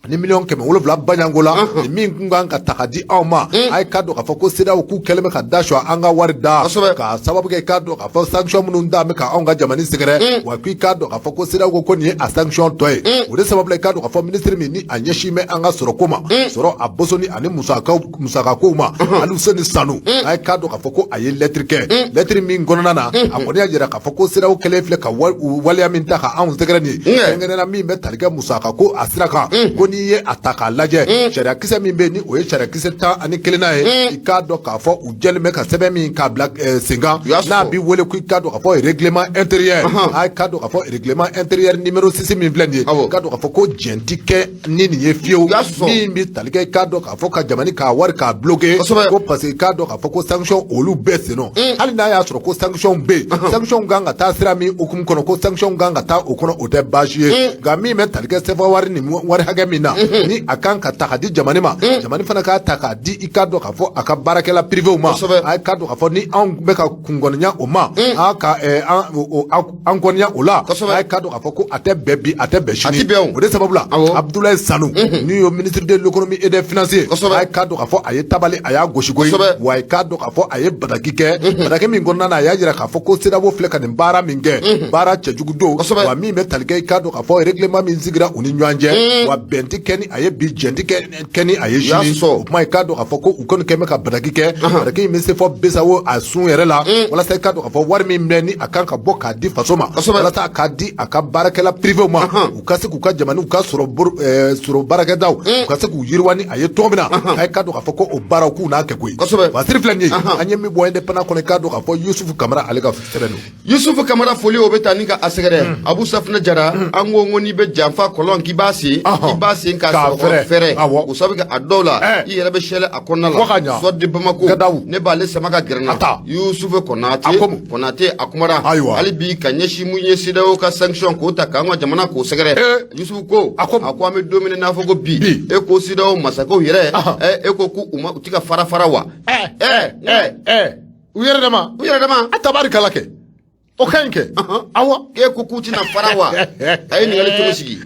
Ni 700,000 baɲanko la ni min kun kan ka ta ka di anw ma, a ye k'a dɔn k'a fɔ ko CEDEAO k'u kɛlen bɛ ka da sɔgɔ an ka wari da, k'a sababu kɛ k'a dɔn k'a fɔ sanction minnu da bɛ ka anw ka jamana sɛgɛrɛ. Wa k'i k'a dɔn k'a fɔ ko CEDEAO ko nin ye a sanction tɔ ye. O de sababu la, i k'a dɔn k'a fɔ minisiri min ni a ɲɛsin bɛ an ka sɔrɔko ma, sɔrɔ a bosoni ani musakakow ma, Aluseni Sanu, a ye k'a dɔn k'a fɔ ko a ye lɛtiri kɛ, lɛtiri min kɔnɔna na a kɔni y'a jira k'a fɔ ko CEDEAO kɛlen filɛ ka waleya min ta ka anw sɛgɛrɛ nin ye, kɛrɛnkɛrɛnnenya min bɛ tali kɛ musaka ko a sira kan, ko n'i ye a ta k'a lajɛ, sariyakisɛ min bɛ yen ni o ye sariyakisɛ 11nan ye, i k'a dɔn k'a fɔ u jɛlen bɛ ka sɛbɛn min k'a bila sen kan, n'a bɛ wele ko i k'a dɔn k'a fɔ règlement intérieur, a k'a dɔn k'a fɔ règlement intérieur numéro 6 min filɛ nin ye, k'a dɔn k'a fɔ ko jɛn tɛ kɛ ni nin ye fiyewu, min bɛ tali kɛ i k'a dɔn k'a fɔ ka jamana k'a wari k'a bloquer, ko parce que k'a dɔn k'a fɔ ko sanction olu bɛɛ sen nɔ. Hali n'a y'a sɔrɔ ko sanction bɛ yen, sanction kan ka taa sira min hukumu kɔnɔ, ko sanction kan ka taa o kɔnɔ, o tɛ baasi ye. Nka min bɛ tali kɛ CFA wari ni wari hakɛ min na, ni a kan ka ta ka di jamana ma, jamana fana k'a ta k'a di i k'a dɔn k'a fɔ a ka baarakɛla privéw ma, a k'a dɔn k'a fɔ ni anw bɛ ka kunkɔniya o ma, a ka an kɔniya o la, a k'a dɔn k'a fɔ ko a tɛ bɛn bi, a tɛ bɛn sini. O de sababu la, Abdoulaye Sanou, n'u ye ministre de l'économie et des finances, a k'a dɔn k'a fɔ a ye tabali, a y'a gosi koyi. Wa a k'a dɔn k'a fɔ a ye bataki kɛ, bataki min kɔnɔna na a y'a jira k'a fɔ ko CEDEAO filɛ ka nin baara min kɛ, baara cɛjugu don. Wa min bɛ tali kɛ i k'a dɔn k'a fɔ règlement min sigira u ni ɲɔgɔn cɛ, wa bɛn tɛ kɛ ni a ye bi, jɛn tɛ kɛ ni a ye sini. O kuma, i k'a dɔn k'a fɔ ko u kɔni kɛlen bɛ ka bataki kɛ, bataki in bɛ se fɔ BCEAO a sun yɛrɛ la, walasa i k'a dɔn k'a fɔ wari min bɛ ni a kan ka bɔ k'a di faso ma, walasa a k'a di a ka baarakɛla privéw ma, u ka se k'u ka jamanaw ka sɔrɔ baarakɛdaw, u ka se k'u yiriwa ni a ye cogo min na. A ye k'a dɔn k'a fɔ ko o baaraw k'u n'a kɛ koyi. Fasiri filɛ nin ye, an ye min bɔ Indépendant kɔnɔ, i k'a dɔn k'a fɔ Yusufu Kamara, ale ka sɛbɛn don. Yusufu Kamara, foli o bɛ taa ni ka a sɛgɛrɛ. Abu Safunɛ Jara, an ko n'i bɛ janfa kɔlɔn k'i b'a sen, i b'a sen k'a sɔrɔ fɛrɛ, o sabu kɛ a dɔw la i yɛrɛ bɛ sɛlɛ a kɔnɔna la. Soir de Bamako, ne b'ale sama ka gɛrɛ n na. Yusufu Konate, Konate a kumara hali bi ka ɲɛsin mun ye CEDEAO ka sanction k'o ta k'an ka jamana k'o sɛgɛrɛ. Yusufu ko a ko an bɛ don min na n'a fɔ ko bi, e ko CEDEAO masakɛw yɛrɛ, e ko k'u ma u ti ka fara fara wa? U yɛrɛ dama. U yɛrɛ dama. A tabarikala kɛ, o ka ɲi kɛ, awɔ. E ko k'u tɛna fara wa? A ye ɲininkali cogo sigi.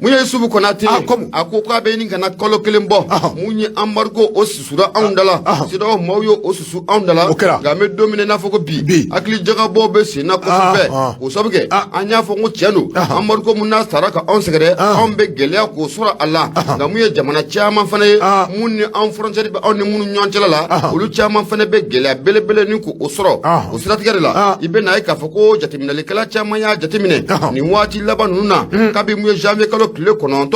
Mun ye Yusufu Konate, a ko k'a bɛ ɲini ka na kalo kelen bɔ, mun ye embargo o susura anw da la, CEDEAO maaw ye o susu anw da la. Nka an bɛ don min na i n'a fɔ ko bi, hakili jagabɔ bɛ sen na kosɛbɛ, k'o sabu kɛ an y'a fɔ ko tiɲɛ don, embargo mun n'a sara ka anw sɛgɛrɛ, anw bɛ gɛlɛya k'o sɔrɔ a la. Nka mun ye jamana caman fana ye, mun ni anw frontière bɛ anw ni minnu ɲɔgɔn cɛla la, olu caman fana bɛ gɛlɛya belebele ni k'o sɔrɔ. O siratigɛ de la, i bɛ n'a ye k'a fɔ ko jateminɛlikɛla caman y'a jateminɛ nin waati laban ninnu na, kabi mun ye janvier kalo tile 9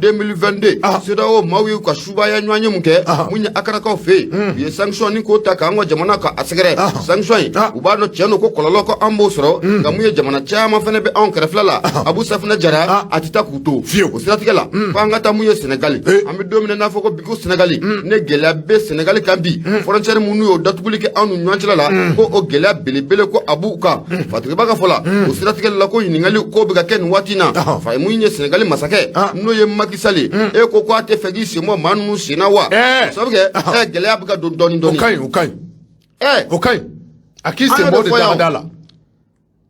2022, CEDEAO maaw y'u ka subaya ɲɔgɔn ye mun kɛ mun ye akarakaw fɛ yen, u ye sanction ni k'o ta k'an ka jamana ka a sɛgɛrɛ. Sanction in, u b'a dɔn tiɲɛ don ko kɔlɔlɔ ko an b'o sɔrɔ. Nka mun ye jamana caman fana bɛ anw kɛrɛfɛla la, Abu Safunɛ Jara, a tɛ taa k'u to. O siratigɛ la, f'an ka taa mun ye Senegali. An bɛ don min na n'a fɔ ko bi, ko Senegali ne gɛlɛya bɛ Senegali kan bi, frontière minnu y'o datuguli kɛ anw ni ɲɔgɔn cɛla la, ko o gɛlɛya belebele ko a b'u kan. Fatigiba ka fɔ la, o siratigɛ la, ko ɲininkali ko bɛ ka kɛ nin waati in na, fa mun ye Senegali masakɛ, n'o ye Macky Sall, e ko k'a tɛ fɛ k'i sen bɔ maa ninnu sen na wa? Sabu kɛ gɛlɛya bɛ ka don dɔɔnin dɔɔnin. O ka ɲi, o ka ɲi. O ka ɲi, a k'i sen bɔ de dagada la.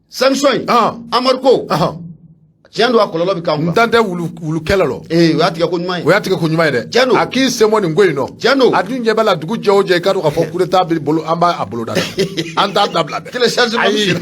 Sanction in, embargo, tiɲɛ don, a kɔlɔlɔ bɛ k'anw kan. N dan tɛ wulu wulu kɛlɛ lɔ. Ee, o y'a tigɛ ko ɲuman ye. O y'a tigɛ ko ɲuman ye dɛ. Tiɲɛ don. A k'i sen bɔ nin ko in nɔ. Tiɲɛ don. A dun ɲɛ b'a la, dugu jɛ o jɛ, i k'a dɔn k'a fɔ coup d'état b'i bolo, an b'a bolo da dɛ. An t'a dabila dɛ. Téléchargement. Ayi,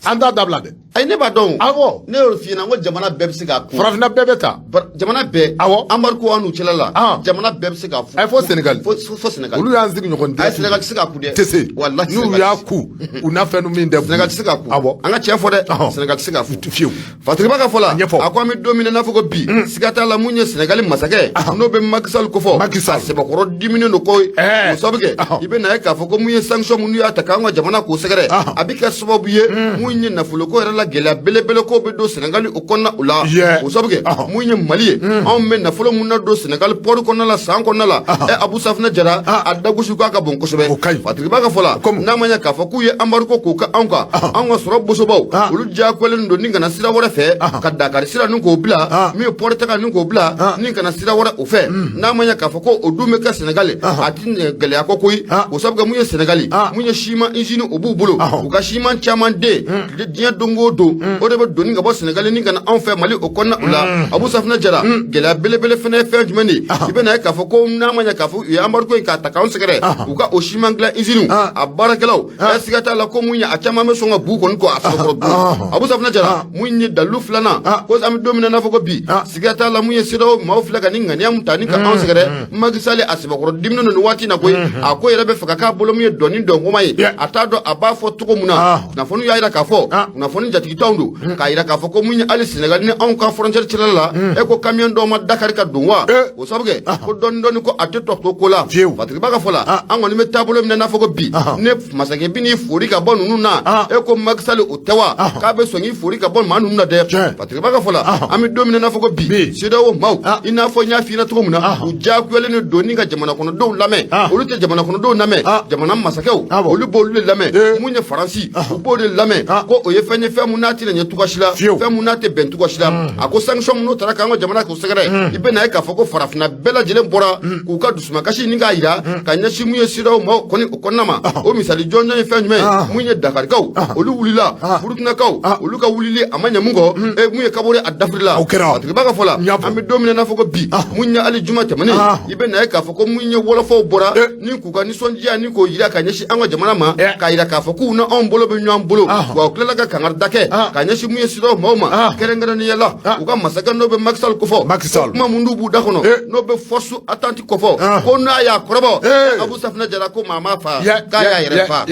an t'a dabila dɛ. Ayi, ne b'a dɔn. Awɔ. Ne y'o f'i ɲɛna n ko jamana bɛɛ bɛ se k'a kun. Farafinna bɛɛ bɛ ta. Jamana bɛɛ. Awɔ. Embargo an n'u cɛla la. Jamana bɛɛ bɛ se k'a fo. Ayi, fo Senegali. Fo Senegali. Olu y'an sigi ɲɔgɔn. Ayi, Senegali tɛ se k'a ku dɛ. Tɛ se. Walahi. N'u y'a ku, u n'a fɛn min tɛ. Senegali tɛ se k'a ku. Awɔ. An ka tiɲɛ fɔ dɛ. Senegali tɛ se k'a ku. Fiyewu. Fatigiba ka fɔ la, ɲɛfɔ. A ko an bɛ don min na n'a fɔ ko bi, siga t'a la, mun ye Senegali masakɛ, n'o bɛ Macky Sall kofɔ. Macky Sall. A sɛbɛkɔrɔ diminen don ko o sabu kɛ i bɛ na ye k'a fɔ ko mun ye sanction minnu y'a ta k'an ka jamana k'o sɛgɛrɛ, a bɛ kɛ sababu ye mun ye nafoloko yɛrɛ la gɛlɛya belebele ko bɛ don Senegali o kɔnɔna o la. O sabu kɛ mun ye Mali ye, anw bɛ nafolo mun na don Senegali port kɔnɔna la san kɔnɔna la, Abu Safunɛ Jara, a dagosi k'a ka bon kosɛbɛ. Fatigiba ka fɔ la, n'a ma ɲɛ k'a fɔ k'u ye embargo k'o kɛ anw kan, anw ka sɔrɔ bosobaw olu diyagoyalen don ni kana sira wɛrɛ fɛ ka dakari sira ni k'o bila, min ye port taga ni k'o bila ni kana sira wɛrɛ o fɛ. N'a ma ɲɛ k'a fɔ ko o dun bɛ kɛ Senegali, a ti gɛlɛya kɔ koyi. O sabu kɛ mun ye Senegali, mun ye ciment usine o b'u bolo, u ka ciment caman den tile diɲɛ don o don o de bɛ doni ka bɔ Senegali ni ka na anw fɛ Mali o kɔnɔna o la. Abu Safinɛ Jara, gɛlɛya belebele fana ye fɛn jumɛn de ye? I bɛna ye k'a fɔ ko n'a ma ɲɛ k'a fɔ u ye embargo in k'a ta k'anw sɛgɛrɛ, u ka o siman dilan usine a baarakɛlaw, ɛ siga t'a la ko mun ye, a caman bɛ sɔn ka bu kɔni kɔ a sɔrɔ dun. Abu Safinɛ Jara, mun ye dalilu filanan ko an bɛ don min na n'a fɔ ko bi, siga t'a la mun ye, CEDEAO maaw filɛ ka ni ŋaniya mun ta ni ka anw sɛgɛrɛ, Macky Sall a sɛbɛkɔrɔ diminen don nin waati na koyi. A ko yɛrɛ bɛ fɛ ka k'a bolo mun ye dɔnni dɔnkoma ye, a t'a dɔn a b'a fɔ cogo mun na. Kunnafoni y'a jira k'a fɔ, kunnafoni jatigitɔnw don k'a jira k'a fɔ ko mun ye, hali Sénégal ni anw ka frontière cɛla la, e ko camion dɔw ma dakari ka don wa? O sabu kɛ ko dɔɔni dɔɔni ko a tɛ tɔ to ko la. Patrick ka fɔ la, an kɔni bɛ taabolo min na n'a fɔ ko bi, ne masakɛ bi n'i fori ka bɔ ninnu na, e ko Macky Sall o tɛ wa, k'a bɛ sɔn k'i fori ka bɔ maa ninnu na dɛ. Patrick ka fɔ la, an bɛ don min na n'a fɔ ko bi, CEDEAO maaw, i n'a fɔ n y'a f'i ɲɛna cogo min na, u diyagoyalen don ni ka jamana kɔnɔdenw lamɛn. Olu tɛ jamana kɔnɔdenw lamɛn, jamana masakɛw olu b'olu de lamɛn. Mun ye, Faransi u b'o de lamɛn, ko o ye fɛn ye, fɛn mun n'a tɛna ɲɛ cogoya si la, fɛn mun n'a tɛ bɛn cogoya si la. A ko sanction minnu taara k'an ka jamana k'u sɛgɛrɛ, i bɛna ye k'a fɔ ko farafinna bɛɛ lajɛlen bɔra k'u ka dusumakasi ni k'a jira ka ɲɛsin mun ye CEDEAO maaw kɔni o kɔnɔna ma. O misali jɔnjɔn ye fɛn jumɛn ye? Mun ye, Dakarikaw olu wulila, Burukinakaw olu ka wulili a ma ɲɛ mun kɔ, e mun ye, Kabore a dafirila. O kɛra. Patrick ka fɔ la, an bɛ don min na n'a fɔ ko bi, mun ye, hali juma tɛmɛnen, i bɛ na ye k'a fɔ ko mun ye, wɔlɔfɔw bɔra ni k'u ka nisɔndiya ni k'o jira ka ɲɛsin an ka jamana ma, k'a jira k'a fɔ k'u ni anw bolo bɛ ɲɔgɔn bolo. Wa u tilala ka kangari da kɛ ka ɲɛsin mun ye, CEDEAO maaw ma, kɛrɛnkɛrɛnnenya la u ka masakɛ n'o bɛ Macky Sall kofɔ. Macky Sall. Kuma mun b'u da kɔnɔ n'o bɛ force attente kofɔ, ko n'a y'a kɔrɔbɔ, Abu Safinɛ Jara, ko maa ma fa k'a y'a yɛrɛ fa.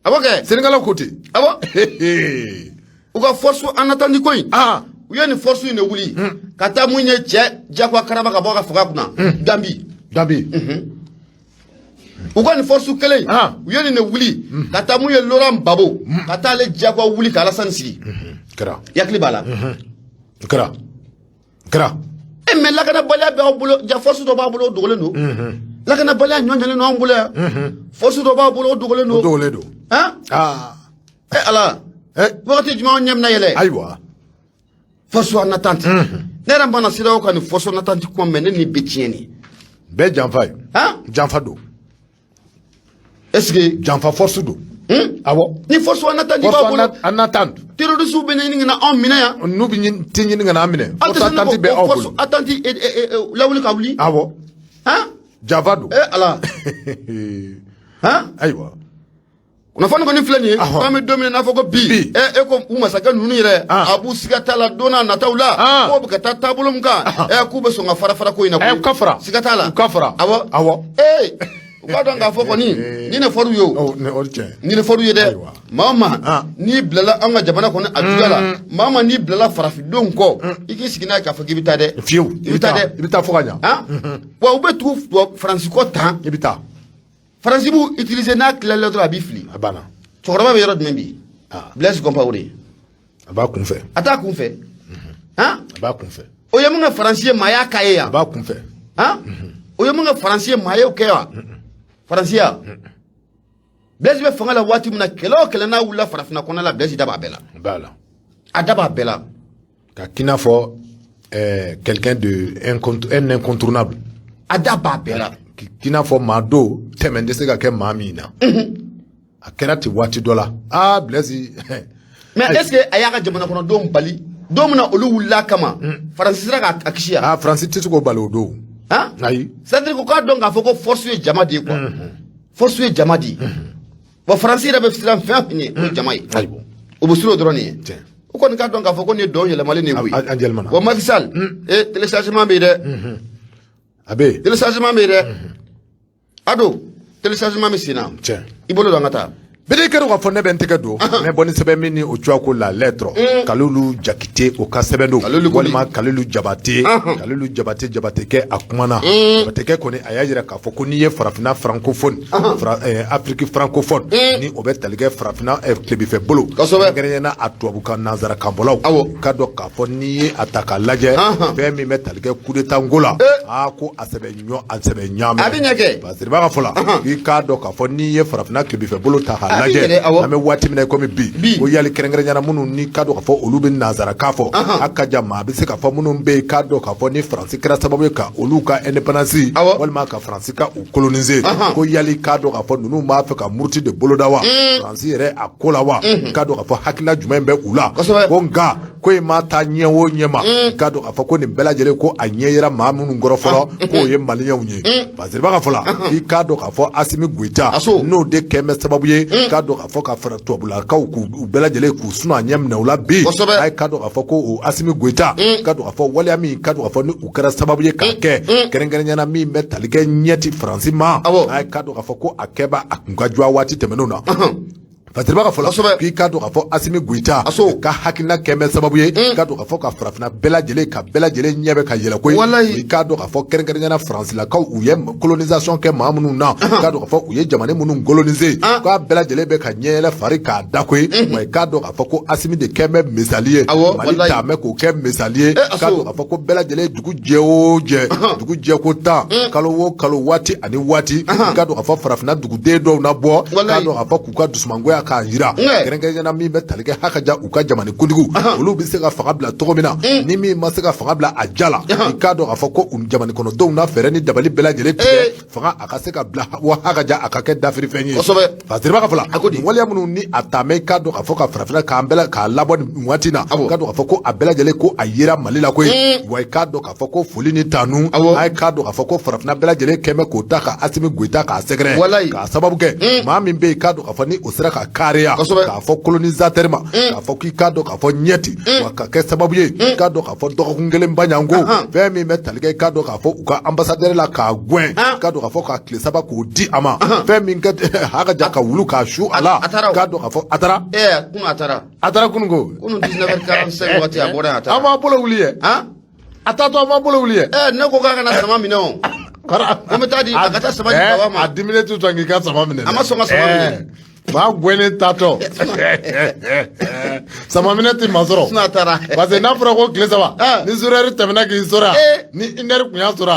Awɔ kɛ. Sénégalais ko ten. Awɔ, u ka force en attente ko in, u ye nin force in de wuli ka taa mun ye, cɛ Diakuwa Karaba ka bɔ a ka fanga kunna Gambi. Gambi. U ka nin force kelen, u ye nin de wuli ka taa mun ye, Laurent Gbagbo, ka taa ale Diakuwa wuli ka Alassane sigi. Kɛra. I hakili b'a la? Kɛra, kɛra. E mais lakanabaliya bɛ aw bolo ja, force dɔ b'a bolo, o dogolen don. Lakanabaliya ɲɔɲɔlen don anw bolo yan, force dɔ b'a bolo, o dogolen don. O dogolen don. Han, e Ala, wagati jumɛn anw ɲɛ bɛna yɛlɛ? Ayiwa. Force en attente, ne yɛrɛ mana CEDEAO ka nin force en attente kuma mɛn, ne ni bɛ tiɲɛ nin. Bɛɛ janfa ye. Han. Janfa don. Est ce que janfa force don. Awɔ. Ni force en attente b'a bolo, en attente, terroriste bɛ ɲini ka na anw minɛ yan. N'u bɛ ti ɲini ka na an minɛ, force attente bɛ aw bolo. Force attente lawuli ka wuli. Awɔ. Han. Janfa don. E Ala, han. Ayiwa. Kunnafoni kɔni filɛ nin ye, k'an bɛ don min na n'a fɔ ko bi, e ko u masakɛ ninnu yɛrɛ, a b'u siga t'a la don n'a nataw la, k'o bɛ ka taa taabolo min kan, k'u bɛ sɔn ka fara fara ko in na koyi. U ka fara. Siga t'a la. U ka fara. Awɔ. Awɔ. Ee, u k'a dɔn k'a fɔ kɔni nin de fɔr'u ye o. Nin de fɔr'u ye dɛ. Maa o maa n'i bilala an ka jamana kɔnɔ a juguya la, maa o maa n'i bilala farafindenw kɔ, i k'i sigi n'a ye k'a fɔ k'i bɛ taa dɛ. Fiyewu. I bɛ taa dɛ. I bɛ taa fo ka ɲa. Wa u bɛ tugu Faransi kɔ tan. I bɛ taa. Faransi b'u utiliser, n'a tilala dɔrɔn a b'i fili. A banna. Cɛkɔrɔba bɛ yɔrɔ jumɛn bi? Blaise Compaoré. A b'a kun fɛ. A t'a kun fɛ han. A b'a kun fɛ. O ye mun kɛ Faransi ye, maa y'a k'a ye yan. A b'a kun fɛ. Han, o ye mun kɛ Faransi ye, maa y'o kɛ wa? Faransi ya Blaise bɛ fanga la waati min na, kɛlɛ o kɛlɛ n'a wulila farafinna kɔnɔ la, Blaise da b'a bɛɛ la. A b'a la. A da b'a bɛɛ la. Ka k'i n'a fɔ quelqu'un de un incontournable. A da b'a bɛɛ la. K'i n'a fɔ maa dɔw tɛmɛ tɛ se ka kɛ maa min na. A kɛra ten waati dɔ la, aa, Blaise. Mais est ce que a y'a ka jamana kɔnɔdenw bali don min na olu wulila kama, Faransi sera k'a kisi yan? Aa, Faransi tɛ se k'o bali o don. Han. Ayi. C'est à dire ko k'a dɔn k'a fɔ ko force ye jama de ye quoi, force ye jama de ye. Wa Faransi yɛrɛ bɛ siran fɛn fɛn ɲɛ, o ye jama ye. Ayiwa. O bɛ siran o dɔrɔn de ye. Tiɲɛ. O kɔni k'a dɔn k'a fɔ ko nin ye dɔn yɛlɛmalen de ye koyi. An yɛlɛmana. Wa Macky Sall, téléchargement bɛ yen dɛ. A bɛ yen. Téléchargement bɛ yen dɛ, ado téléchargement bɛ sen na. Tiɲɛ. I bolo don, an ka taa. Bɛɛ kɛra k'a fɔ ne bɛ n tɛgɛ don n bɛ bɔ ni sɛbɛn min ni o cogoya ko la lettre, Kalilu Jakite o ka sɛbɛn don. Kalilu Koli. Walima Kalilu Jabate. Kalilu Jabate, Jabate kɛ a kumana, Jabate kɛ kɔni a y'a jira k'a fɔ ko n'i ye farafinna francophone, Afrique francophone, ni o bɛ tali kɛ farafinna tilebinfɛ bolo, kɛrɛnkɛrɛnnenya na a tubabukan nanzarakan bɔlaw, k'a dɔn k'a fɔ n'i ye a ta k'a lajɛ, fɛn min bɛ tali kɛ coup d'état ko la, aa, ko a sɛbɛ ɲɔ a sɛbɛ ɲaamɛ. A bɛ ɲɛ kɛ. Parce que b'a ka fɔ la, i k'a dɔn k'a fɔ n'i ye farafinna tilebinfɛ bolo ta k'a lajɛ an bɛ waati min na komi bi ko yali kɛrɛnkɛrɛnya na minnu ni k'a dɔn k'a fɔ olu bɛ nansarakan fɔ a ka ja maa bɛ se k'a fɔ minnu bɛ yen k'a dɔn k'a fɔ ni Faransi kɛra sababu ye ka olu ka indépendance walima ka Faransi ka u coloniser ko yali k'a dɔn k'a fɔ ninnu b'a fɛ ka muruti de boloda wa Faransi yɛrɛ a ko la wa k'a dɔn k'a fɔ hakilina jumɛn bɛ u la ko nka ko in ma taa ɲɛ o ɲɛ ma k'a dɔn k'a fɔ ko nin bɛɛ lajɛlen ko a ɲɛ yera maa minnu kɔrɔ fɔlɔ k'o ye maliyɛnw ye Fasiriba ka fɔ la i k'a dɔn k'a fɔ Asimi Goyita n'o de kɛn bɛ sababu ye k'a dɔn k'a fɔ ka fara tubabulakaw k'u bɛɛ lajɛlen k'u suna ɲɛ minɛ u la bi a ye k'a dɔn k'a fɔ ko o Asimi Goyita k'a dɔn k'a fɔ waleya min k'a dɔn k'a fɔ ni u kɛra sababu ye k'a kɛ kɛrɛnkɛrɛnya na min bɛ tali kɛ ɲɛ ti Faransi ma a ye k'a dɔn k'a fɔ ko a kɛba a kun ka jugu waati tɛmɛnenw na. Fasiriba ka fɔ la k'i k'a dɔn k'a fɔ Asimi Goyita ka hakilina kɛn bɛ sababu ye k'a dɔn k'a fɔ ka farafinna bɛɛ lajɛlen ka bɛɛ lajɛlen ɲɛ bɛ ka yɛlɛ koyi i k'a dɔn k'a fɔ kɛrɛnkɛrɛnya na Faransilakaw u ye colonisation kɛ maa minnu na k'a dɔn k'a fɔ u ye jamana minnu coloniser k'a bɛɛ lajɛlen bɛ ka ɲɛ yɛlɛ fari k'a da koyi wa i k'a dɔn k'a fɔ ko Asimi de kɛn bɛ misali ye Mali taamɛ k'o kɛ misali ye k'a dɔn k'a fɔ ko bɛɛ lajɛlen dugu jɛ o jɛ dugu jɛ ko 10 kalo o kalo waati ani waati k'a dɔn k'a fɔ farafinna duguden dɔw na bɔ k'a dɔn k'a fɔ k'u ka dusumangoya k'a jira kɛrɛnkɛrɛnya na min bɛ tali kɛ haka ja u ka jamana kuntigiw olu bɛ se ka fanga bila cogo min na ni min ma se ka fanga bila a ja la i k'a dɔn k'a fɔ ko u jamana kɔnɔdenw na fɛɛrɛ ni dabali bɛɛ lajɛlen tigɛ fanga a ka se ka bila wa haka ja a ka kɛ dafirifɛn ye Fasiriba ka fɔ la waleya minnu ni a taamɛ i k'a dɔn k'a fɔ ka farafinna k'an bɛɛ k'a labɔ nin waati na k'a dɔn k'a fɔ ko a bɛɛ lajɛlen ko a yera Mali la koyi wa i k'a dɔn k'a fɔ ko foli ni tanu a ye k'a dɔn k'a fɔ ko farafinna bɛɛ lajɛlen kɛn bɛ k'o ta ka Asimi Goyita k'a sɛgɛrɛ k'a sababu kɛ maa min bɛ yen k'a dɔn k'a fɔ ni o sera ka kaariya k'a fɔ colonisateur ma k'a fɔ k'i k'a dɔn k'a fɔ ɲɛ ti wa ka kɛ sababu ye k'a dɔn k'a fɔ dɔgɔkun kelen baɲanko fɛn min bɛ tali kɛ k'a dɔn k'a fɔ u ka ambassadeur la k'a gɛn k'a dɔn k'a fɔ ka tile saba k'o di a ma fɛn min kɛ haka ja ka wulu k'a su a la k'a dɔn k'a fɔ a taara kunun a taara a taara kunun ko kunun 19h45 waati a bɔra a taara an b'a bolo wuli ye a taatɔ an b'a bolo wuli ye ne ko k'a kana sama minɛ o ko n bɛ taa di a ka taa sama di baba ma a diminen tɛ sɔn k'i ka sama minɛ a ma sɔn ka sama minɛ maa gɛnnen taatɔ samaminɛ tɛ maa sɔrɔ a taara parce que n'a fɔra ko tile saba ni zéro heure tɛmɛna k'i sɔrɔ yan ni une heure kun y'a sɔrɔ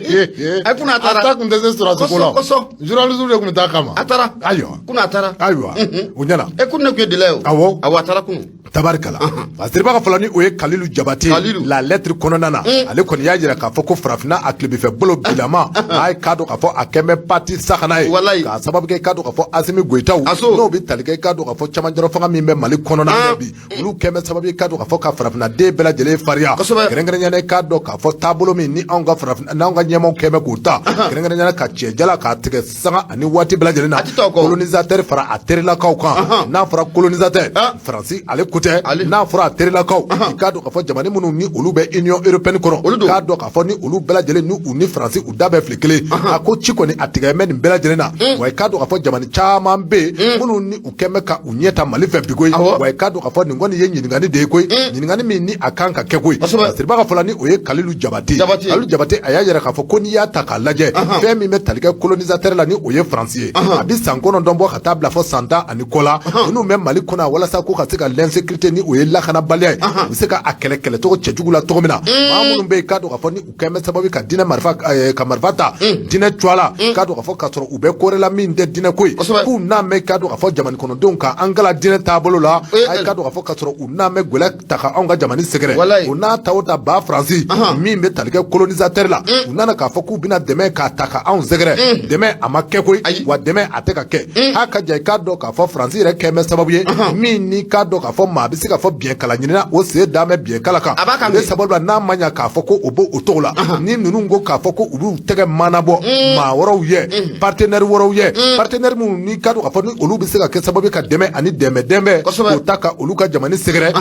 yan a kun a taara a ta kun tɛ se sɔrɔsi ko la kosɔn journaliste de kun bɛ taa kama a taara ayiwa kun a taara ayiwa o ɲɛna kun ne kun ye délai o awɔ awɔ a taara kunun Tabarikala Fasiriba ka fɔ la ni o ye Kalilu Jabate la lettre kɔnɔna na ale kɔni y'a jira k'a fɔ ko farafinna a tilebinfɛ bolo bilama a ye k'a dɔn k'a fɔ a kɛn bɛ pati sakana ye k'a sababu kɛ k'a dɔn k'a fɔ Asimi Goyitaw n'o bɛ tali kɛ k'a dɔn k'a fɔ camancɛrɔ fanga min bɛ Mali kɔnɔna na bi olu kɛn bɛ sababu ye k'a dɔn k'a fɔ ka farafinna den bɛɛ lajɛlen fariya kɛrɛnkɛrɛnnenya la k'a dɔn k'a fɔ taabolo min ni anw ka farafin n'anw ka ɲɛmaaw kɛn bɛ k'o ta kɛrɛnkɛrɛnnenya la ka cɛjala k'a tigɛ sanga ani waati bɛɛ lajɛlen na colonisateur fara a terilakaw kan n'a fɔra colonisateur Faransi ale ko tɛ n'a fɔra a terilakaw i k'a dɔn k'a fɔ jamana minnu ni olu bɛ Union européenne kɔnɔ k'a dɔn k'a fɔ ni olu bɛɛ lajɛlen ni u ni Faransi u da bɛ fili kelen a ko ci kɔni a tigɛ bɛ nin bɛɛ lajɛlen na wa i k'a dɔn k'a fɔ jamana caman bɛ yen minnu ni u kɛn bɛ ka u ɲɛ ta Mali fɛ bi koyi wa i k'a dɔn k'a fɔ nin kɔni ye ɲininkali de ye koyi ɲininkali min ni a kan ka kɛ koyi Fasiriba ka fɔ la ni o ye Kalilu Jabate Kalilu Jabate a y'a yira k'a fɔ ko n'i y'a ta k'a lajɛ fɛn min bɛ tali kɛ colonisateur la ni o ye Faransi ye a bɛ san 9 bɔ ka taa bila fɔ san 10 ani kɔ la ninnu bɛ Mali kɔnɔ walasa ko ka se ka l'insécurité ni o ye lakanabaliya ye u bɛ se ka a kɛlɛ kɛlɛcogo cɛjugu la cogo min na maa minnu bɛ yen k'a dɔn k'a fɔ ni u kɛn bɛ sababu ka diinɛ marifa ka marifa ta diinɛ cogoya la k'a dɔn k'a fɔ k'a sɔrɔ u bɛ ko wɛrɛ la min tɛ diinɛ ko ye k'u n'a mɛn k'a dɔn k'a fɔ jamana kɔnɔdenw ka an kalan diinɛ taabolo la a ye k'a dɔn k'a fɔ k'a sɔrɔ u n'a mɛn gɛlɛya ta ka anw ka jamana sɛgɛrɛ o n'a ta o ta ba Faransi min bɛ tali kɛ colonisateur la u nana k'a fɔ k'u bɛna dɛmɛ k'a ta ka anw sɛgɛrɛ dɛmɛ a ma kɛ koyi wa dɛmɛ a tɛ ka kɛ ha ka ja i k'a dɔn k'a fɔ Faransi yɛrɛ kɛn bɛ sababu ye min ni k'a dɔn k'a fɔ maa bɛ se k'a fɔ biɲɛkala ɲinina o sen dan bɛ biɲɛkala kan o de sababu la n'a ma ɲa k'a fɔ ko o b'o o cogo la ni ninnu ko k'a fɔ ko u b'u tɛgɛ manabɔ maa wɛrɛw ye partenaire wɛrɛw ye partenaire minnu ni k'a dɔn k'a fɔ ni olu bɛ se ka kɛ sababu ye ka dɛmɛ ani dɛmɛ dɛmɛ k'o ta ka olu ka jamana sɛgɛrɛ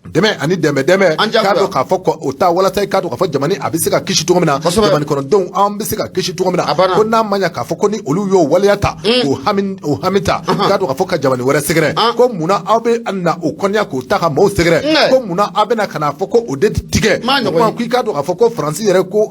dɛmɛ ani dɛmɛ dɛmɛ k'a dɔn k'a fɔ o ta walasa i k'a dɔn k'a fɔ jamana a bɛ se ka kisi cogo min na jamana kɔnɔdenw an bɛ se ka kisi cogo min na ko n'a ma ɲa k'a fɔ ko ni olu y'o waleya ta k'o hami o hami ta k'a dɔn k'a fɔ ka jamana wɛrɛ sɛgɛrɛ ko munna aw bɛ na o kɔniya k'o ta ka maaw sɛgɛrɛ ko munna aw bɛ na ka na fɔ ko o de tigɛ k'i k'a dɔn k'a fɔ ko Faransi yɛrɛ ko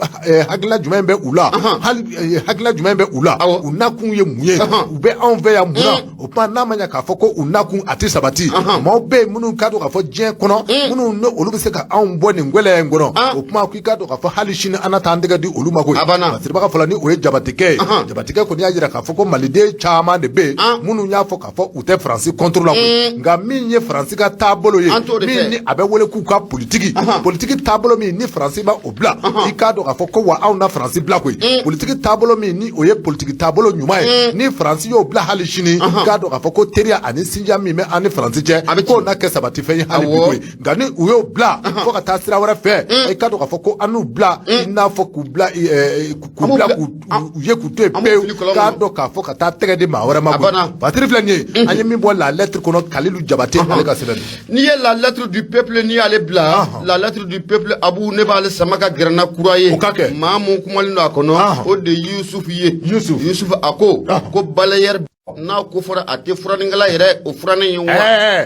hakilina jumɛn bɛ u la hali hakilina jumɛn bɛ u la u nakun ye mun ye u bɛ anw fɛ yan mun na o tuma n'a ma ɲa k'a fɔ ko u nakun a tɛ sabati maaw bɛ yen minnu k'a dɔn k'a fɔ diɲɛ kɔnɔ Minnu ni olu bɛ se ka anw bɔ nin gɛlɛya in kɔnɔ, o kuma ko i k'a dɔn k'a fɔ hali sini an na taa an tɛgɛ di olu ma koyi. A banna. Fasiriba ka fɔ la, ni o ye Jabatekɛ ye, Jabatekɛ kɔni y'a jira k'a fɔ ko maliden caman de bɛ yen minnu y'a fɔ k'a fɔ u tɛ Faransi contre la koyi, nka min ye Faransi ka taabolo ye, An t'o de min fɛ. ni a bɛ wele k'u ka politiki, politiki taabolo min ni Faransi ma o bila, i k'a dɔn k'a fɔ ko wa anw na Faransi bila koyi. Politiki taabolo min ni o ye politiki taabolo ɲuman ye, ni Faransi y'o bila hali sini, i k'a dɔn k'a fɔ ko teriya ani sinjiya min bɛ an ni Faransi cɛ, A bɛ k'o na kɛ sabatifɛn ye hali bi koyi. Nka ni u y'o bila fo ka taa sira wɛrɛ fɛ, i k'a dɔn k'a fɔ ko an n'u bila, i n'a fɔ k'u bila k'u An b'u bila bila- k'u u ye k'u to yen An b'u pewu, fili kɔlɔn k'a kɔnɔ. dɔn k'a fɔ ka taa tɛgɛ di maa wɛrɛ ma A koyi. banna. Patiri filɛ nin ye, an ye min bɔ La Lettre kɔnɔ, Kalilu Jabate ale ka sɛbɛn don. N'i ye La Lettre du Peuple, n'i y'ale bila, La Lettre du Peuple, Abu, ne b'ale sama ka gɛrɛ na kura ye. O ka kɛ. Maa mun kumalen don a kɔnɔ, o de ye Yusufu ye. Yusuf. Yusuf a ko ko balayeur n'a ko fɔra, a tɛ furanikɛla yɛrɛ, o furanin ye wa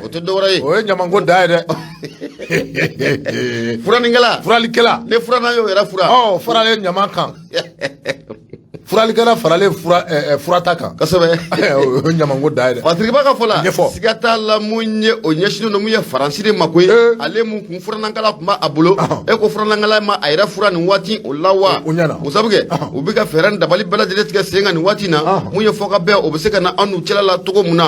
o tɛ dɔwɛrɛ ye. O ye ɲamanko da ye dɛ. Furanikɛla. Furalikɛla. Ne furanna y'o yɛrɛ fura. Ɔ, faralen ɲaman kan, furalikɛla faralen fura furata kan. O ye ɲamanko da ye dɛ. Fatiriba ka fɔ la, Ɲɛfɔ. siga t'a la, mun ye o ɲɛsinnen don mun ye Faransi de ma koyi. Ale mun kun furanankala tun b'a bolo, e ko furanankala ma a yɛrɛ fura nin waati o la wa? O ɲɛna. O sabu kɛ u bɛ ka fɛɛrɛ ni dabali bɛɛ lajɛlen tigɛ sen kan nin waati in na, mun ye fɔ ka bɛn, o bɛ se ka na an n'u cɛla la cogo mun na.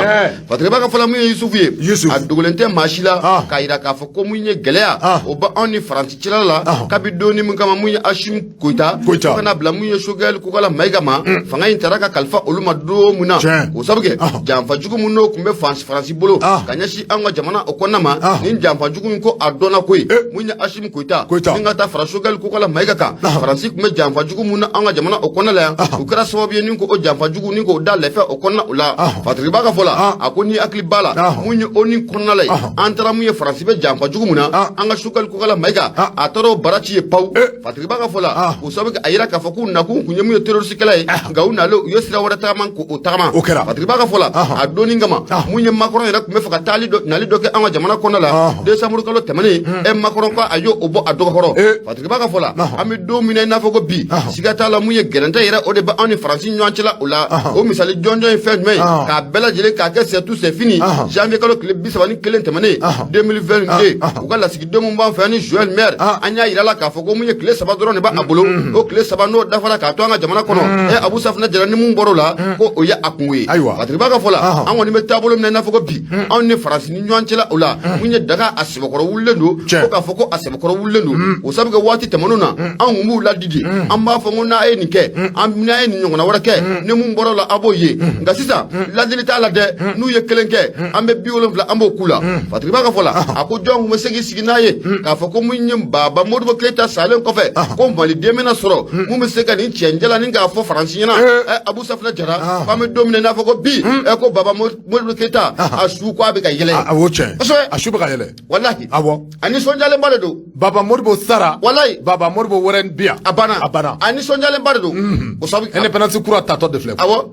Fatiriba ka fɔ la, mun ye Yusufu ye, Yusuf. a dogolen tɛ maa si la k'a yira k'a fɔ ko mun ye gɛlɛya o bɛ anw ni Faransi cɛla la kabi donni min kama, mun ye Asimi Koyita, Koyita. fo ka na bila mun ye Sogɛli Kokala Mayiga ma, fanga in taara ka kalifa olu ma don mun na. O sabu kɛ janfajugu mun n'o tun bɛ Faransi bolo ka ɲɛsin an ka jamana o kɔnɔna ma, nin janfajugu in ko a dɔnna koyi. Mun ye Asimi Koyita Koyita. ni ka taa fara Sogɛli Kokala Mayiga kan, Faransi tun bɛ janfajugu mun na an ka jamana o kɔnɔna la yan, o kɛra sababu ye ni ko o janfajugu ni k'o da lɛfɛ o kɔnɔna o la. Fatiriba ka fɔ la, a ko ni hakili b'a la, mun ye ONU kɔnɔna la ye, an taara mun ye Faransi bɛ janfajugu mun na an ka Sogɛli Kokala Mayiga, a taara o bara ci ye pawu. Fatiriba ka fɔ la, o sababu kɛ a yira k'a fɔ k'u nakun kun ye mun ye terroriste kɛlɛ ye, nka u nalen u ye sira wɛrɛ tagama k'o tagama. O kɛra. Fatiriba ka fɔ la, a donni kama, mun ye Macron yɛrɛ tun bɛ fɛ ka taali dɔ nali dɔ kɛ an ka jamana kɔnɔna la décembre kalo tɛmɛnen, e Macron ko a y'o o bɔ a dɔgɔkɔrɔ. Fatiriba ka fɔ la, an bɛ don min na i n'a fɔ ko bi, siga t'a la, mun ye gɛrɛntɛ yɛrɛ o de bɛ anw ni Faransi ɲɔgɔn cɛla o la. O misali jɔnjɔn ye fɛn jumɛn ye? K'a bɛɛ lajɛlen k'a kɛ c'est tout, c'est fini. Janvier kalo tile 31 tɛmɛnen 2022, u ka lasigiden mun b'an fɛ yan ni Joël Maire, an y'a yira la k'a fɔ ko mun ye tile 3 dɔrɔn de b'a bolo. O tile 3 n'o dafara k'a to an ka jamana kɔnɔ, e Abu Safunɛ Jara, ni mun bɔr'o la, ko o ye a kungo ye. Ayiwa. Fatiriba ka fɔ la, an kɔni bɛ taabolo min na i n'a fɔ ko bi, anw ni Faransi ni ɲɔgɔn cɛla o la, mun ye daga a sɛbɛkɔrɔ wulilen don. Ko k'a fɔ ko a sɛbɛkɔrɔ wulilen don, o sabu kɛ waati tɛmɛnenw na, an kun b'u ladidi, an b'a fɔ ko n'a ye nin kɛ, an n'a ye nin ɲɔgɔnna wɛrɛ kɛ, ni mun bɔr'o la, a b'o ye. Nka sisan ladili t'a la dɛ, n'u ye kelen kɛ, an bɛ 70 an b'o k'u la. Fatiriba ka fɔ la, a ko jɔn kun bɛ se k'i sigi n'a ye k'a fɔ ko mun ye Baba Modibo Keyita salen kɔfɛ, ko maliden bɛna sɔrɔ mun bɛ se ka nin cɛnjɛla ni k'a fɔ Faransi ɲɛna? Abu Safunɛ Jara, k'an bɛ don min na i n'a fɔ ko bi, ko Baba Modibo Keyita a su ko a bɛ ka yɛlɛ. A o tiɲɛ. Kosɛbɛ. A su bɛ ka yɛlɛ. Walahi. Awɔ. A nisɔndiyalenba de don. Baba Modibo sara. Walahi. Baba Modibo wɛrɛ bi yan. A banna. A banna. A nisɔndiyalenba de don o sabu Indépendance kura tatɔ de filɛ. Awɔ,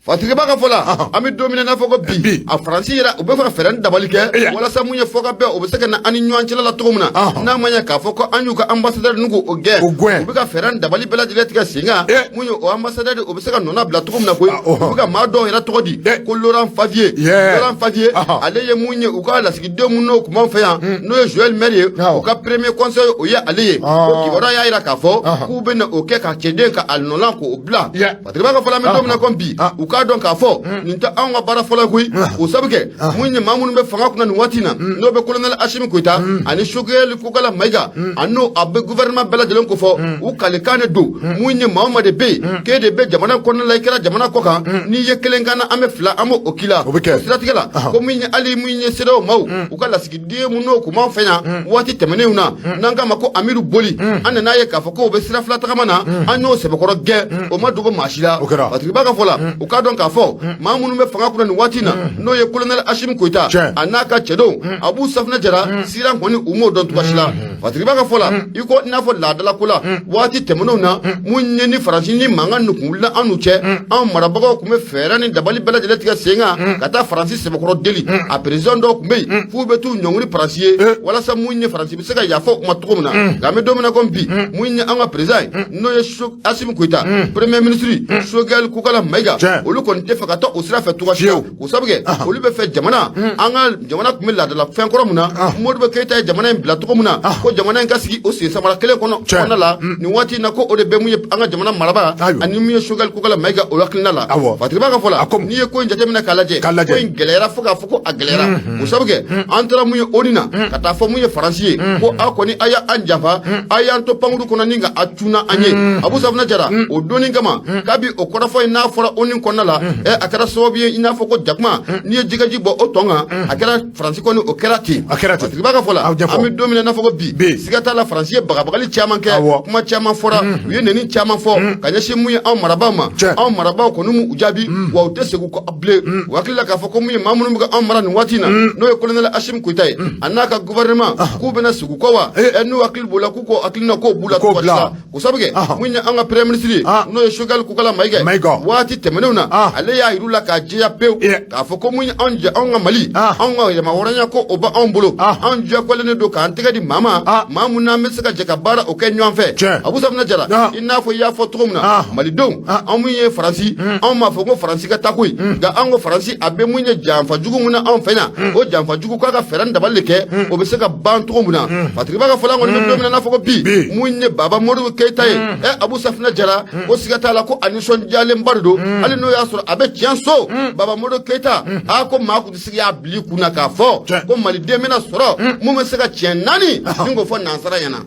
Fatigiba ka fɔ la, an bɛ don min na i n'a fɔ ko bi, Bi. a Faransi yɛrɛ u bɛ fɛ ka fɛɛrɛ ni dabali kɛ walasa mun ye fɔ ka bɛn, o bɛ se ka na an ni ɲɔgɔn cɛla la cogo min na, n'a ma ɲɛ k'a fɔ ko an y'u ka ambassadeur ninnu k'o gɛn. O gɛn. U bɛ ka fɛɛrɛ ni dabali bɛɛ lajɛlen tigɛ sen kan, mun ye o ambassadeur o bɛ se ka nɔna bila cogo min na koyi. U bɛ ka maa dɔw yɛrɛ tɔgɔ di ko Laurent Favier. Laurent Favier, ale ye mun ye u ka lasigiden mun n'o tun b'an fɛ yan, n'o ye Joël Maire ye, u ka premier conseil o ye ale ye. Ko kibaruya y'a jira k'a fɔ k'u bɛ na o kɛ ka cɛden ka a nɔla k'o bila. Fatigiba ka fɔ la, an bɛ don min na komi bi, u k'a dɔn k'a fɔ nin tɛ anw ka baara fɔlɔ ye koyi. O sabu kɛ mun ye maa minnu bɛ fanga kunna nin waati in na, n'o bɛ colonel Asimi Koyita ani Sogɛli Kokala Mayiga, ani n'o a bɛ gouvernement bɛɛ lajɛlen kofɔ, u kalikan de don. Mun ye maa o maa de bɛ yen k'e de bɛ jamana kɔnɔna la, i kɛra jamana kɔ kan, n'i ye kelen kan na, an bɛ fila an b'o o k'i la. O bɛ kɛ. O siratigɛ la, ko min ye hali mun ye CEDEAO maaw u ka lasigiden mun n'o kun b'an fɛ yan waati tɛmɛnenw na, n'an k'a ma ko Amidu Boli, an nana ye k'a fɔ k'o bɛ sira fila tagama na, an y'o sɛbɛkɔrɔ gɛn, o ma dogo maa si la. O kɛra. Fatigiba ka fɔ la, u k'a dɔn k'a fɔ maa minnu bɛ fanga kunna nin waati in na, n'o ye colonel Asimi Koyita a n'a ka cɛdenw, Abu Safunɛ Jara, siran kɔni u m'o dɔn cogoya si la. Fatigiba ka fɔ la, i ko i n'a fɔ laadala ko la, waati tɛmɛnenw na, mun ye ni Faransi ni mankan nin kun wulila an n'u cɛ, an marabagaw tun bɛ fɛɛrɛ ni dabali bɛɛ lajɛlen tigɛ sen kan ka taa Faransi sɛbɛkɔrɔ deli. A président dɔw tun bɛ yen f'u bɛ t'u ɲɔngiri Faransi ye walasa mun ye Faransi bɛ se ka yafa u ma cogo min na. Nka an bɛ don min na komi bi, mun ye an ka président ye, n'o ye Asimi Koyita, premier ministre Sogɛli Kokala Mayiga, Olu kɔni tɛ fɛ ka taa o sira fɛ cogoya si la, k'o sabu kɛ olu bɛ fɛ jamana, an ka jamana tun bɛ laadala fɛn kɔrɔ mun na, Modibo Keyita ye jamana in bila cogo min na, ko jamana in ka sigi o sen samara kelen kɔnɔ kɔnɔna la nin waati in na, ko o de bɛ mun ye an ka jamana marabaa ani mun ye Choguel Kokala Mayiga o hakilina la. Fatiriba ka fɔ la, n'i ye ko in jateminɛ k'a lajɛ, ko in gɛlɛyara fo k'a fɔ ko a gɛlɛyara, k'o sabu kɛ an taara mun ye ONU na ka taa fɔ mun ye Faransi ye ko aw kɔni a y'an janfa, a y'an to pankuru kɔnɔ ni ka a cunna an ye. Abu Safuna Jara, o donni kama, kabi o kɔrɔfɔ in n'a fɔra ONU kɔnɔna la, a kɛra sababu ye i n'a fɔ ko jakuma n'i ye jɛgɛji bɔ o tɔn kan, a kɛra Faransi kɔni o kɛra ten. A kɛra ten. Fatiriba ka fɔ la, an bɛ don min na i n'a fɔ ko bi, siga t'a la, Faransi ye bagabagali caman kɛ, kuma caman fɔra, u ye nɛni caman fɔ ka ɲɛsin mun ye anw marabaaw ma. Anw marabaaw kɔni m'u jaabi, wa u tɛ segin kɔ bilen. U hakili la k'a fɔ ko mun ye maa minnu bɛ ka anw mara nin waati in na, n'o ye colonel Assimi Goïta ye a n'a ka gouvernement, k'u bɛna segin kɔ wa? N'u hakili b'o la, k'u ko hakilina k'o b'u la K'o bila. K'o sabu kɛ mun ye an ka premier ministre ye, n'o ye Choguel Kokala Mayiga, waati tɛmɛnenw na ale y'a yir'u la k'a jɛya pewu k'a fɔ ko mun ye anw jɛ, anw ka Mali, anw ka yɛrɛmahɔrɔnya, ko o b'anw bolo, anw diyagoyalen don k'an tɛgɛ di maa ma, maa mun n'an bɛ se ka jɛ ka baara o kɛ ɲɔgɔn fɛ. Abu Safuna Jara, i n'a fɔ i y'a fɔ cogo min na, malidenw, anw mun ye Faransi, anw m'a fɔ ko Faransi ka taa koyi, nka anw ko Faransi a bɛ mun ye janfa jugu mun na anw fɛ yan, o janfa jugu k'a ka fɛɛrɛ ni dabali de kɛ o bɛ se ka ban cogo min na. Fatiriba ka fɔ la, an kɔni bɛ don min na n'a fɔ ko bi, mun ye Baba Modibo Keyita ye, Abu Safuna Jara, ko siga t'a la ko a nisɔndiyalenba de don, hali n'o y'a sɔrɔ a bɛ tiɲɛ so. Baba Modibo Keyita a ko maa kun tɛ se y'a bila i kun na k'a fɔ ko maliden bɛna sɔrɔ mun bɛ se ka tiɲɛ naani ni k'o fɔ nansara ɲɛna.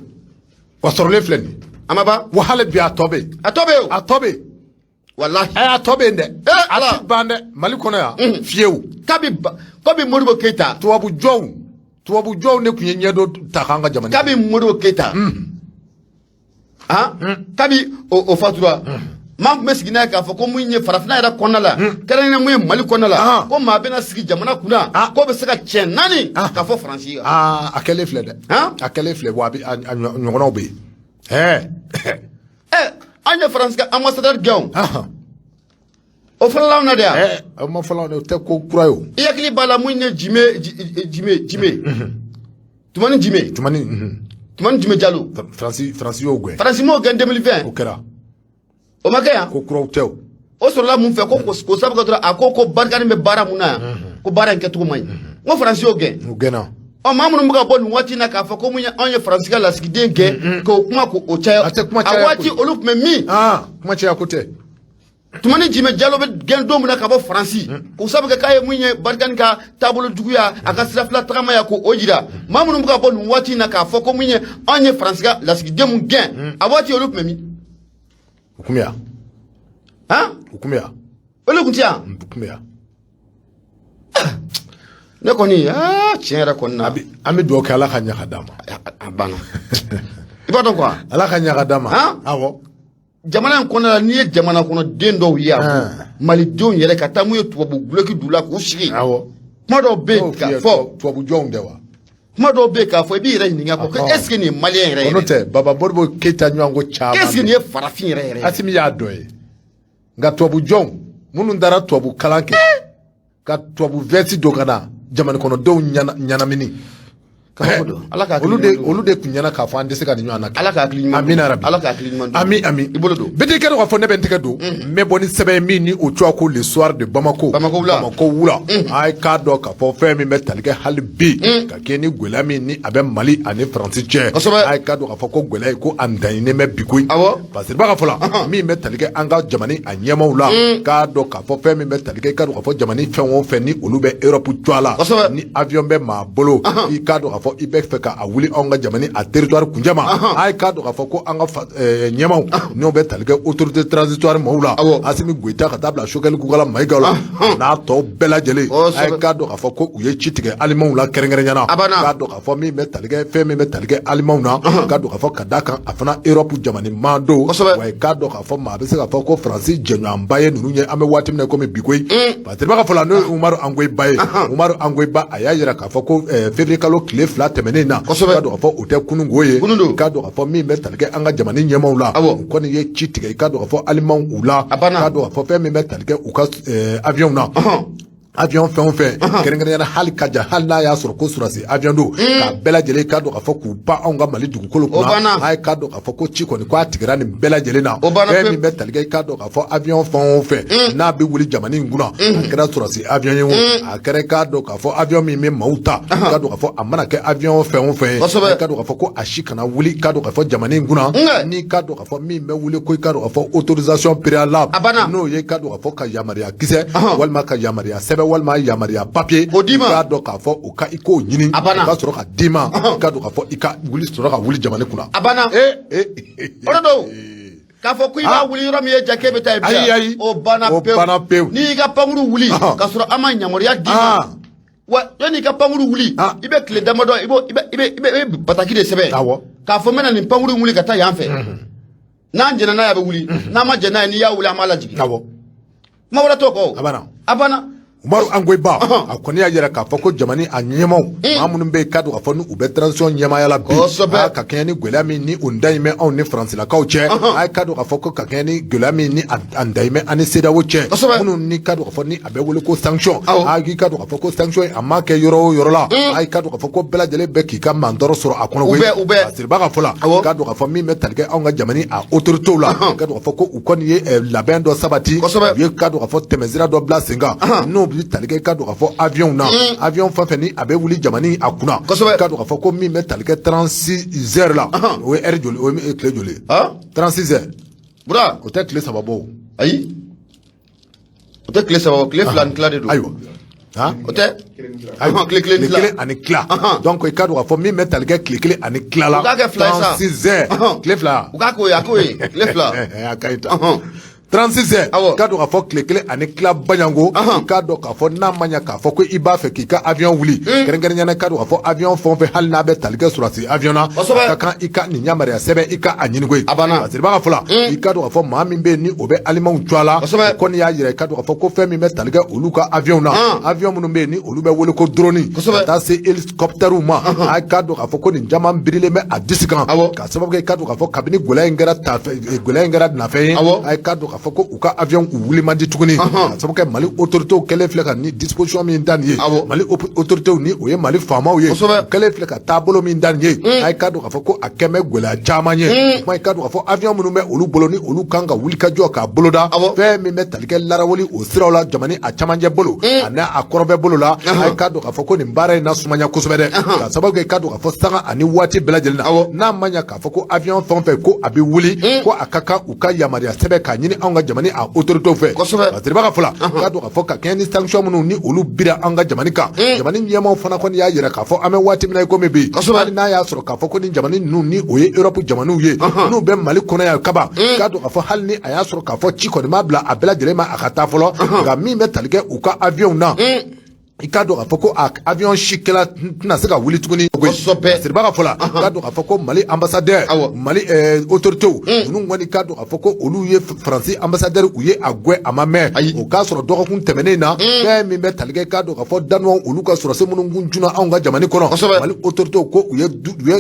Wa sɔrɔlen filɛ nin ye. A ma ban. Wa hali bi a tɔ bɛ yen. A tɔ bɛ yen. A tɔ bɛ yen. Walahi. A tɔ bɛ yen dɛ. Ala. A ti ban dɛ Mali kɔnɔ yan. Fiyewu. Kabi Modibo Keyita. Tubabu jɔnw de tun ye ɲɛdon ta k'an ka jamana. Kabi Modibo Keyita. Kabi o fatura, maa tun bɛ sigi n'a ye k'a fɔ ko mun ye farafinna yɛrɛ kɔnɔna la, kɛrɛnkɛrɛnnen mun ye Mali kɔnɔna la, ko maa bɛna sigi jamana kunna k'o bɛ se ka cɛ naani k'a fɔ Faransi ye. A kɛlen filɛ dɛ. A kɛlen filɛ, wa a ɲɔgɔnnaw bɛ yen. Ɛ, an ye Faransi ka ambassadeur gɛn o, o fɔlɔla anw na de yan. O ma fɔlɔ, o tɛ ko kura ye o. I hakili b'a la mun ye Jime Jime Jime Tumani Jime. Tumani. Tumani Jime Jalo. Faransi y'o gɛn. Faransi m'o gɛn 2020. O kɛra. O ma kɛ yan. Ko kuraw tɛ o. O sɔrɔla mun fɛ? Ko k'o sabu kɛ dɔrɔn a ko Barkhane bɛ baara mun na yan, ko baara in kɛcogo man ɲi, n ko Faransi y'o gɛn. O gɛnna. Ɔ, maa minnu bɛ ka bɔ nin waati in na k'a fɔ ko mun ye anw ye Faransi ka lasigiden gɛn, k'o kuma k'o caya. A tɛ kuma caya. A waati olu tun bɛ min? Kuma caya ko tɛ. Tumani Jime Jalo bɛ gɛn don min na ka bɔ Faransi, k'o sabu kɛ k'a ye mun ye Barkhane ka taabolo juguya, a ka sira fila tagama ya, k'o jira, maa minnu bɛ ka bɔ nin waati in na k'a fɔ ko mun ye anw ye Faransi ka lasigiden mun gɛn, a waati olu tun bɛ min? U kun bɛ yan. Han? U kun bɛ yan. Olu tun tɛ yan. U kun bɛ yan. Ne kɔni, tiɲɛ yɛrɛ kɔni na. An bɛ dugawu kɛ, Ala ka ɲɛ ka d'an ma. A banna, i b'a dɔn quoi. Ala ka ɲɛ ka d'an ma. Awɔ. Jamana in kɔnɔna la, n'i ye jamana kɔnɔ den dɔw ye, a malidenw yɛrɛ ka taa mun ye tubabu guloki d'u la k'u sigi. Kuma dɔw bɛ yen k'a fɔ. Tubabu jɔnw tɛ wa? Kuma dɔw bɛ yen k'a fɔ, i b'i yɛrɛ ɲininka ko est ce que nin ye malien yɛrɛ yɛrɛ? N'o tɛ, Baba Modibo Keyita ɲɔgɔn ko caman. Est ce que nin ye farafin yɛrɛ yɛrɛ? Asimi y'a dɔ ye, nka tubabu jɔnw minnu taara tubabu kalan kɛ ka tubabu veste don ka na jamana kɔnɔdenw ɲɛnamini. Ala ka Olu de tun ɲɛna k'a fɔ an tɛ se ka nin ɲɔgɔn na kɛ. Ala ka hakili ɲuman. Amina rabi. Ala ka hakili ɲuman. Ami ami. I bolo don. Bɛɛ t'i kɛ dɔn k'a fɔ ne bɛ n tɛgɛ don, n bɛ bɔ ni sɛbɛn ye min ni o tɔgɔ ko Le Soir de Bamako. Bamako wula. Bamako wula. A ye k'a dɔn k'a fɔ fɛn min bɛ tali kɛ hali bi ka kɛ ni gɛlɛya min ni a bɛ Mali ani Faransi cɛ. A ye k'a dɔn k'a fɔ ko gɛlɛya ye ko a danɲini bɛ bi koyi. Parce que baga fɔlɔ min bɛ tali kɛ an ka jamana a ɲɛmaaw la, k'a dɔn k'a fɔ fɛn min bɛ tali kɛ, i k'a dɔn k'a fɔ jamana fɛn o fɛn ni olu bɛ Europe cogoya la, ni avion bɛ maa bolo, i k'a dɔn k'a fɔ i bɛ fɛ ka a wuli anw ka jamana a territoire kuncɛ ma, a ye k'a dɔn k'a fɔ ko an ka ɲɛmaaw n'o bɛ tali kɛ autorité transitoire maaw la, Asimi Goyita ka taa bila Choguel Kokala Mayiga la n'a tɔw bɛɛ lajɛlen, a ye k'a dɔn k'a fɔ ko u ye ci tigɛ alimanw la kɛrɛnkɛrɛnya na, k'a dɔn k'a fɔ min bɛ tali kɛ, fɛn min bɛ tali kɛ alimanw na, k'a dɔn k'a fɔ ka d'a kan a fana Europe jamana maa don, wa k'a dɔn k'a fɔ maa bɛ se k'a fɔ ko Faransi jɛɲɔgɔnba ye ninnu ye an bɛ waati min na komi bi koyi. Parce que fɔlɔ n'o ye Umaru Angoyiba ye, Umaru Angoyiba a y'a jira k'a fɔ ko février kalo tile 2 tɛmɛnen na, k'a dɔn k'a fɔ o tɛ kununko ye, k'a dɔn k'a fɔ min bɛ tali kɛ an ka jamana ɲɛmaaw la, u kɔni ye ci tigɛ, i k'a dɔn k'a fɔ alimanw u la, k'a dɔn k'a fɔ fɛn min bɛ tali kɛ u ka avion na. Avion fɛn o fɛn, kɛrɛnkɛrɛnnenya la, hali ka ja, hali n'a y'a sɔrɔ ko surasi avion don, k'a bɛɛ lajɛlen k'a dɔn k'a fɔ k'u pan anw ka Mali dugukolo kunna, a ye k'a dɔn k'a fɔ ko ci kɔni ko a tigɛra nin bɛɛ lajɛlen na. Fɛn min bɛ tali kɛ, i k'a dɔn k'a fɔ avion fɛn o fɛn n'a bɛ wuli jamana in kunna, a kɛra surasi avion ye o, a kɛra i k'a dɔn k'a fɔ avion min bɛ maaw ta, i k'a dɔn k'a fɔ a mana kɛ avion fɛn o fɛn ye, i k'a dɔn k'a fɔ ko a si kana wuli, i k'a dɔn k'a fɔ jamana in kunna, n'i k'a dɔn k'a fɔ min bɛ wuli ko i k'a dɔn k'a fɔ autorisation préalable, n'o ye i k'a dɔn k'a fɔ ka yamaruya kisɛ walima ka yamaruya sɛbɛn walima yamaruya papier, o d'i ma, i k'a dɔn k'a fɔ o ka i k'o ɲini, A banna. o ka sɔrɔ ka d'i ma, i k'a dɔn k'a fɔ i ka wuli, sɔrɔ ka wuli jamana kunna. A banna. Ee. O de don k'a fɔ ko i b'a wuli yɔrɔ min ye ja k'e bɛ taa yen. Ayi, ayi. O banna. O banna pewu. N'i y'i ka pankuru wuli k'a sɔrɔ an ma yamaruya d'i ma, wa yanni i ka pankuru wuli, i bɛ tile damadɔ, i b'o i bɛ bataki de sɛbɛn k'a fɔ n bɛna nin pankuru wuli ka taa yan fɛ. N'an jɛnna n'a ye, a bɛ wuli. N'an ma jɛn n'a ye, n'i y'a wuli, an b'a lajigin. Kuma wɛrɛ t'o kɔ o. A banna. A banna. Umaru Angoyiba, a kɔni y'a yira k'a fɔ ko jamana a ɲɛmaaw, maa minnu bɛ yen k'a dɔn k'a fɔ ni u bɛ transition ɲɛmaaya la bi, ka kɛɲɛ ni gɛlɛya min ni o daɲi bɛ anw ni faransilakaw cɛ, a ye k'a dɔn k'a fɔ ko ka kɛɲɛ ni gɛlɛya min ni a daɲi bɛ an ni CEDEAO cɛ, minnu ni k'a dɔn k'a fɔ ni a bɛ wele ko sanction, a k'i k'a dɔn k'a fɔ ko sanction a ma kɛ yɔrɔ o yɔrɔ la, a ye k'a dɔn k'a fɔ ko bɛɛ lajɛlen bɛ k'i ka mantɔrɔ sɔrɔ a kɔnɔ koyi. U bɛɛ. Siriba ka fɔ la, k'a dɔn k'a fɔ min bɛ tali kɛ anw ka jamana a autorités la, k'a dɔn k'a fɔ ko u kɔni ye labɛn dɔ sabati, u ye k'a dɔn k'a fɔ tɛmɛsira dɔ bila sen kan, n'o bɛ tali kɛ k'a dɔn k'a fɔ avion na, avion fɛn fɛn ni a bɛ wuli jamana a kunna, k'a dɔn k'a fɔ ko min bɛ tali kɛ 36 heures la, o ye heure joli, o ye tile joli ye? 36 heures. Bura. O tɛ tile 3 bɔ o. Ayi, o tɛ tile 3 bɔ, tile 2 ni tila de don. Ayiwa. O tɛ. Ayiwa, tile kelen ni tila. Kelen ani tila. Donc i k'a dɔn k'a fɔ min bɛ tali kɛ tile kelen ani tila la. U k'a kɛ 2 ye sa. 36 heures, tile 2. U k'a k'o ye, a k'o ye tile 2. A ka ɲi tan. 36 heures, k'a dɔn k'a fɔ tile kelen ani tila baɲango, i k'a dɔn k'a fɔ n'a ma ɲɛ k'a fɔ ko i b'a fɛ k'i ka avion wuli, kɛrɛnkɛrɛnnenya la, k'a dɔn k'a fɔ avion fɛn o fɛn, hali n'a bɛ tali kɛ surasi avion na, a ka kan i ka nin yamaruya sɛbɛn, i ka a ɲini koyi. A banna. Siriba ka fɔ la, i k'a dɔn k'a fɔ maa min bɛ yen ni o bɛ alimanw tɔgɔ la, o kɔni y'a yira i k'a dɔn k'a fɔ ko fɛn min bɛ tali kɛ olu ka avion na, avion minnu bɛ yen ni olu bɛ wele ko drone, ka taa se hélicoptère ma, a k'a dɔn k'a fɔ ko nin caman birilen bɛ a disi kan, ka sababu kɛ i k'a dɔn k'a fɔ kabini gɛlɛya in kɛra tafe, gɛlɛya in kɛra nafɛn ye, a ye k'a dɔn k'a fɔ ko u ka avion u wuli man di tuguni, ka sababu kɛ Mali autorités kɛlen filɛ ka ni disposition min da nin ye, Mali autorités ni o ye Mali faamaw ye, u kɛlen filɛ ka taabolo min da nin ye, a ye k'a dɔn k'a fɔ ko a kɛn bɛ gɛlɛya caman ye. O kuma, i k'a dɔn k'a fɔ avion minnu bɛ olu bolo ni olu kan ka wuli ka jɔ k'a boloda, fɛn min bɛ tali kɛ larawuli o siraw la, jamana a camancɛ bolo ani a kɔrɔnfɛ bolo la, a ye k'a dɔn k'a fɔ ko nin baara in na sumaya kosɛbɛ dɛ, ka sababu kɛ i k'a dɔn k'a fɔ sanga ani waati bɛɛ lajɛlen na, n'a ma ɲɛ k'a fɔ ko avion fɛn o fɛn ko a bɛ wuli, ko a ka kan u ka yamaruya sɛbɛn k'a ɲini anw ka jamana a autorités fɛ. Siriba ka fɔ la, k'a dɔn k'a fɔ ka kɛɲɛ ni sanction minnu ni olu bira an ka jamana kan, jamana ɲɛmaaw fana kɔni y'a yira k'a fɔ an bɛ waati min na i komi bi, hali n'a y'a sɔrɔ k'a fɔ ko ni jamana ninnu ni o ye Europe jamanaw ye, n'u bɛ Mali kɔnɔ yan kaban, k'a dɔn k'a fɔ hali ni a y'a sɔrɔ k'a fɔ ci kɔni ma bila a bɛɛ lajɛlen ma a ka taa fɔlɔ, nka min bɛ tali kɛ u ka avion na, i k'a dɔn k'a fɔ ko a avion si kɛla tɛna se ka wuli tuguni. Siriba ka fɔ la, k'a dɔn k'a fɔ ko Mali ambassadeur, Mali autorités ninnu kɔni k'a dɔn k'a fɔ ko olu ye Faransi ambassadeur, u ye a gɛn a ma mɛn. O k'a sɔrɔ dɔgɔkun tɛmɛnen na, fɛn min bɛ tali kɛ k'a dɔn k'a fɔ Danois olu ka sɔrɔdasi minnu kun cunna anw ka jamana kɔnɔ, Mali autorités ko u ye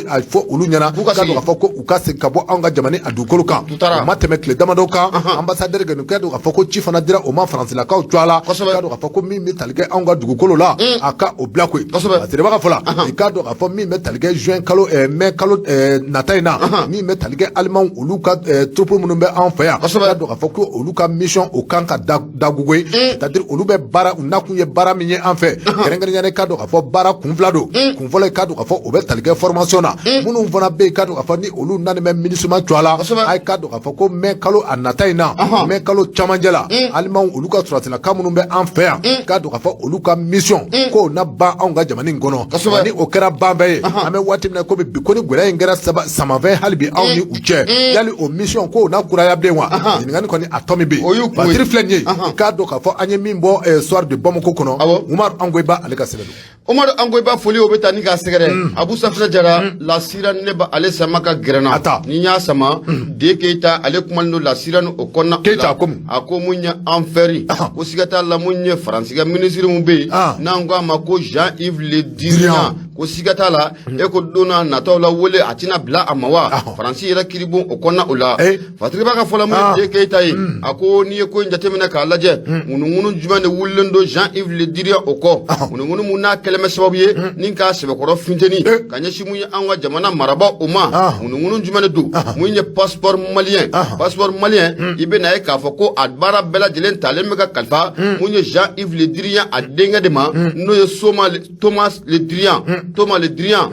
a fɔ olu ɲɛna k'a dɔn k'a fɔ ko u ka segin ka bɔ anw ka jamana a dugukolo kan. O ma tɛmɛ tile damadɔ kan, ambassadeur kɔni k'a dɔn k'a fɔ ko ci fana dira o ma Faransilakaw tɔgɔ la, k'a dɔn k'a fɔ ko min bɛ tali kɛ anw ka dugukolo la, a ka o bila koyi. Siriba ka fɔ la, i k'a dɔn k'a fɔ min bɛ tali kɛ juin kalo, mai kalo nata in na, min bɛ tali kɛ alimanw olu ka troupe minnu bɛ anw fɛ yan, k'a dɔn k'a fɔ ko olu ka mission o kan ka dagugo ye, c'est à dire olu bɛ baara u nakun ye baara min ye an fɛ, kɛrɛnkɛrɛnnenya la, k'a dɔn k'a fɔ baara kun fila don. Kun fɔlɔ, k'a dɔn k'a fɔ o bɛ tali kɛ formation na. Minnu fana bɛ yen, k'a dɔn k'a fɔ ni olu nani bɛ MINUSMA tɔgɔ la, a ye k'a dɔn k'a fɔ ko mai kalo a nata in na, mai kalo camancɛ la, alimanw olu ka sɔrɔdasilaka minnu bɛ an fɛ yan, k'a dɔn k'a fɔ olu ka mission k'o na ban anw ka jamana in kɔnɔ. Ni o kɛra ban bɛɛ ye, an bɛ waati min na komi bi, ko ni gɛlɛya in kɛra samafɛn hali bi anw ni u cɛ, yali o mission k'o na kuraya bilen wa? Ɲininkali kɔni a tɔ min bɛ yen, batiri filɛ nin ye, i k'a dɔn k'a fɔ an ye min bɔ Soir de Bamako kɔnɔ, Umaru Angoyiba ale ka sɛbɛn don. Umaru Angoyiba, foli o bɛ taa ni k'a sɛgɛrɛ. Abu Safina Jara, lasira ne ba ale sama ka gɛrɛna ni n y'a sama de Keyita, ale kumalen don lasira ni o kɔnɔna. Keyita komi a ko mun ye an fɛri ko siga t'a la, mun ye Faransi ka minisiri mun bɛ yen n'an ko a ma ko Jean-Yves Le Drian. Ko siga t'a la, e ko don n'a nataw la wele a tɛna bila a ma wa Faransi yɛrɛ kiribon o kɔnɔna o la. Fatiriba ka fɔ la, mun ye Keyita ye, a ko n'i ye ko in jateminɛ k'a lajɛ, ŋunuŋunu jumɛn de wulilen don Jean-Yves Le Drian o kɔ, ŋunuŋunu mun n'a kɛlen bɛ sababu ye ni k'a sɛbɛkɔrɔ funteni ka ɲɛsin mun ye an ka jamana marabaaw o ma? Ŋunuŋunu jumɛn de don? Mun ye passeport malien? Passeport malien, i bɛ na ye k'a fɔ ko a baara bɛɛ lajɛlen talen bɛ ka kalifa mun ye Jean-Yves Le Drian a denkɛ de ma, n'o ye Soma Thomas Le Drian. Thomas Le Drian,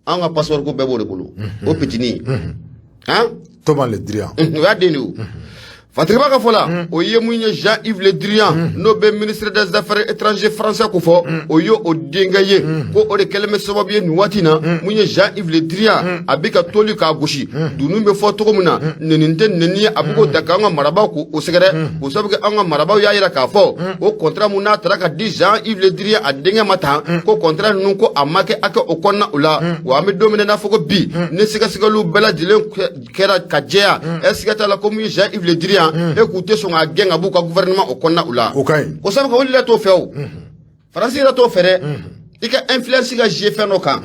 an ka passeport ko bɛɛ b'o de bolo, o pitini han. Thomas Le Drian. O y'a den de ye o. Fatiriba ka fɔ la, o ye mun ye Jean-Yves Le Drian, n'o bɛ ministre des Affaires étrangères français ko fɔ, o ye o denkɛ ye. Ko o de kɛlen bɛ sababu ye nin waati in na, mun ye Jean-Yves Le Drian, a bɛ ka toli k'a gosi dunun bɛ fɔ cogo min na, nɛni tɛ nɛni ye, a bɛ k'o ta k'an ka marabaaw k'o sɛgɛrɛ. K'o sababu kɛ an ka marabaaw y'a jira k'a fɔ o contrat mun n'a taara ka di Jean-Yves Le Drian a denkɛ ma tan, ko contrat ninnu ko a ma kɛ a kɛ o kɔnɔna o la. Wa an bɛ don min na i n'a fɔ ko bi, ni sɛgɛsɛgɛliw bɛɛ lajɛlen kɛra ka jɛya, ɛ siga t'a la ko mun ye Jean-Yves Le Drian, e k'u tɛ sɔn k'a gɛn ka b'u ka gouvernement o kɔnɔna o la. O ka ɲi. O sababu kɛ olu yɛrɛ t'o fɛ o, Faransi yɛrɛ t'o fɛ dɛ. I ka influence ka jouer fɛn dɔ kan,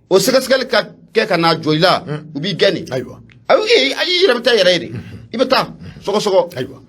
o sɛgɛsɛgɛli ka kɛ ka n'a jɔ i la, u b'i gɛn de. Ayi, i yɛrɛ bɛ taa i yɛrɛ ye de, i bɛ taa sɔgɔsɔgɔ.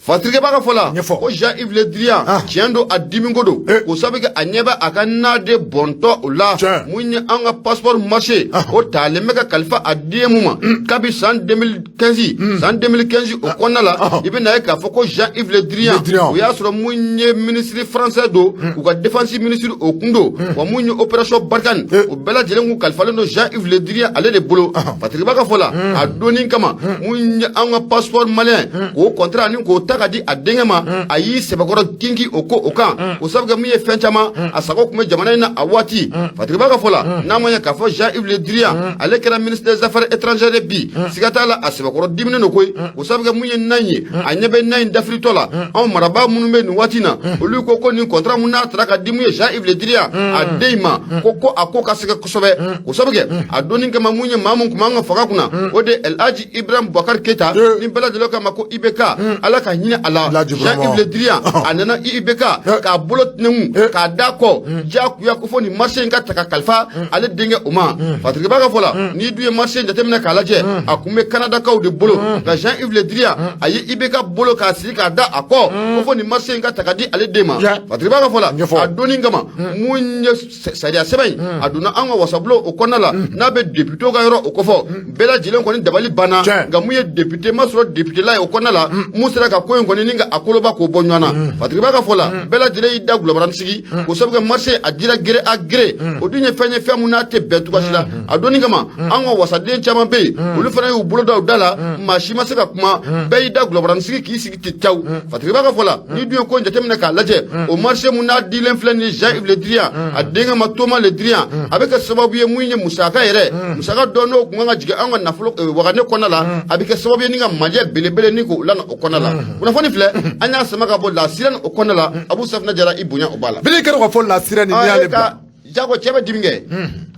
Fatirikɛ b'a ka fɔ la ko Jean-Yves Le Drian, tiɲɛ don, a dimiko don. K'o sababu kɛ a ɲɛ bɛ a ka naden bɔntɔ o la. Mun ye an ka passeport marché, o talen bɛ ka kalifa a den mun ma kabi san 2015, san 2015 o kɔnɔna la, i bɛ na ye k'a fɔ ko Jean-Yves Le Drian, o y'a sɔrɔ mun ye ministre français don, u ka défense ministre o kun don. Wa mun ye opération Barkhane, o bɛɛ lajɛlen kun kalifalen don Jean-Yves Le Drian ale de bolo. Fatirikɛ b'a ka fɔ la, a donni kama mun ye an ka passeport malien, k'o contrat ni k'o ta ka di a denkɛ ma, a y'i sɛbɛkɔrɔ kinki o ko o kan. O sababu kɛ mun ye fɛn caman a sago tun bɛ jamana in na a waati. Fatiriba ka fɔ la, n'a ma ɲɛ k'a fɔ Jean-Yves Le Drian ale kɛra ministre des Affaires étrangères ye bi, siga t'a la a sɛbɛkɔrɔ diminen don koyi. O sababu kɛ mun ye nan ye, a ɲɛ bɛ nan in dafiritɔ la. Anw marabaa minnu bɛ nin waati in na, olu ko ko nin contrat mun n'a taara ka di mun ye Jean-Yves Le Drian a den in ma, ko a ko ka sɛgɛ kosɛbɛ. O sababu kɛ a donni kama mun ye maa mun tun b'an ka fanga kunna, o de El Hadji Ibrahim Boubacar Keita, ni bɛɛ lajɛlen k'a ma ko IBK, Ala ka hinɛ a la. Jean-Yves Le Drian a nana IBK k'a bolo tɛnɛnku k'a da kɔ diyagoya ko fo nin marché in ka ta ka kalifa ale denkɛ o ma. Fatiriba ka fɔ la, n'i dun ye marché in jateminɛ k'a lajɛ, a kun bɛ Kanadakaw de bolo, nka Jean-Yves Le Drian a ye IBK bolo k'a siri k'a da a kɔ ko fo nin marché in ka ta ka di ale den ma. Fatiriba ka fɔ la, a donni kama mun ye sariya sɛbɛn in, a donna an ka wasabulon o kɔnɔna la, n'a bɛ député ka yɔrɔ o kɔfɔ, bɛɛ lajɛlen kɔni dabali banna. Nka mun ye député ma sɔrɔ député la ye o kɔnɔna la, mun sera ka ko in kɔni ni ka a koloba k'o bɔ ɲɔgɔn na? Fatiriba ka fɔ la, bɛɛ lajɛlen y'i da gulɔbaranin sigi k'o sababu kɛ marché a dira gré à gré, o dun ye fɛn ye, fɛn mun n'a tɛ bɛn cogoya si la. A donni kama an ka wasaden caman bɛ yen, olu fana y'u bolo da u da la, maa si ma se ka kuma, bɛɛ y'i da gulɔbaranin sigi k'i sigi ten caw. Fatiriba ka fɔ la, n'i dun ye ko in jateminɛ k'a lajɛ, o marché mun n'a dilen filɛ nin ye Jean-Yves Le Drian a denkɛ ma Thomas Le Drian, a bɛ kɛ sababu ye mun ye musaka yɛrɛ, musaka dɔ n'o kun kan ka jigin an ka nafolo wagane kɔnɔna la, a bɛ kɛ sababu ye ni ka majɛ belebele ni k'o lana o kɔnɔna la. Kunnafoni filɛ, an y'a sama ka bɔ La Sirène o kɔnɔna la. Abu Safinɛ Jara, i bonya o b'a la. Bili kɛra ka fɔ La Sirène n'i y'ale bila. Jago cɛ bɛ dimi kɛ,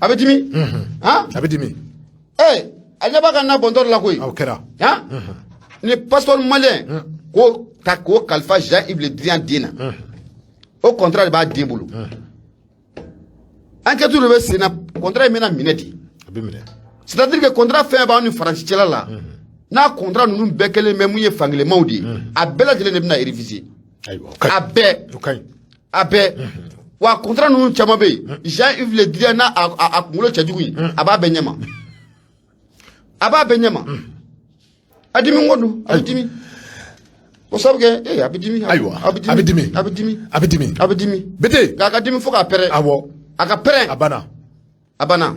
a bɛ dimi han. A bɛ dimi. Ee, a ɲɛ b'a ka na bɔntɔ la koyi. O kɛra. Han, ni passeport malien k'o ta k'o kalifa Jean-Yves Le Drian den na, o contrat de b'a den bolo. Enquête de bɛ sen na, contrat in bɛna minɛ di. A bɛ minɛ. C'est à dire que contrat fɛn b'anw ni Faransi cɛla la, n'a contrat ninnu bɛɛ kɛlen bɛ mun ye fankelenmaw de ye, a bɛɛ lajɛlen de bɛna réviser. A bɛɛ. O ka ɲi. A bɛɛ. Wa contrat ninnu caman bɛ yen, Jean-Yves Le Drian n'a a kunkolo cɛjugu in, a b'a bɛɛ ɲɛma, a b'a bɛɛ ɲɛma. A dimi ko don, a bɛ dimi o sabu kɛ ee a bɛ dimi. Ayiwa, a bɛ dimi. A bɛ dimi. A bɛ dimi. A bɛ dimi. Bete. Nka a ka dimi fo k'a pɛrɛn. Awɔ. A ka pɛrɛn. A banna. A banna.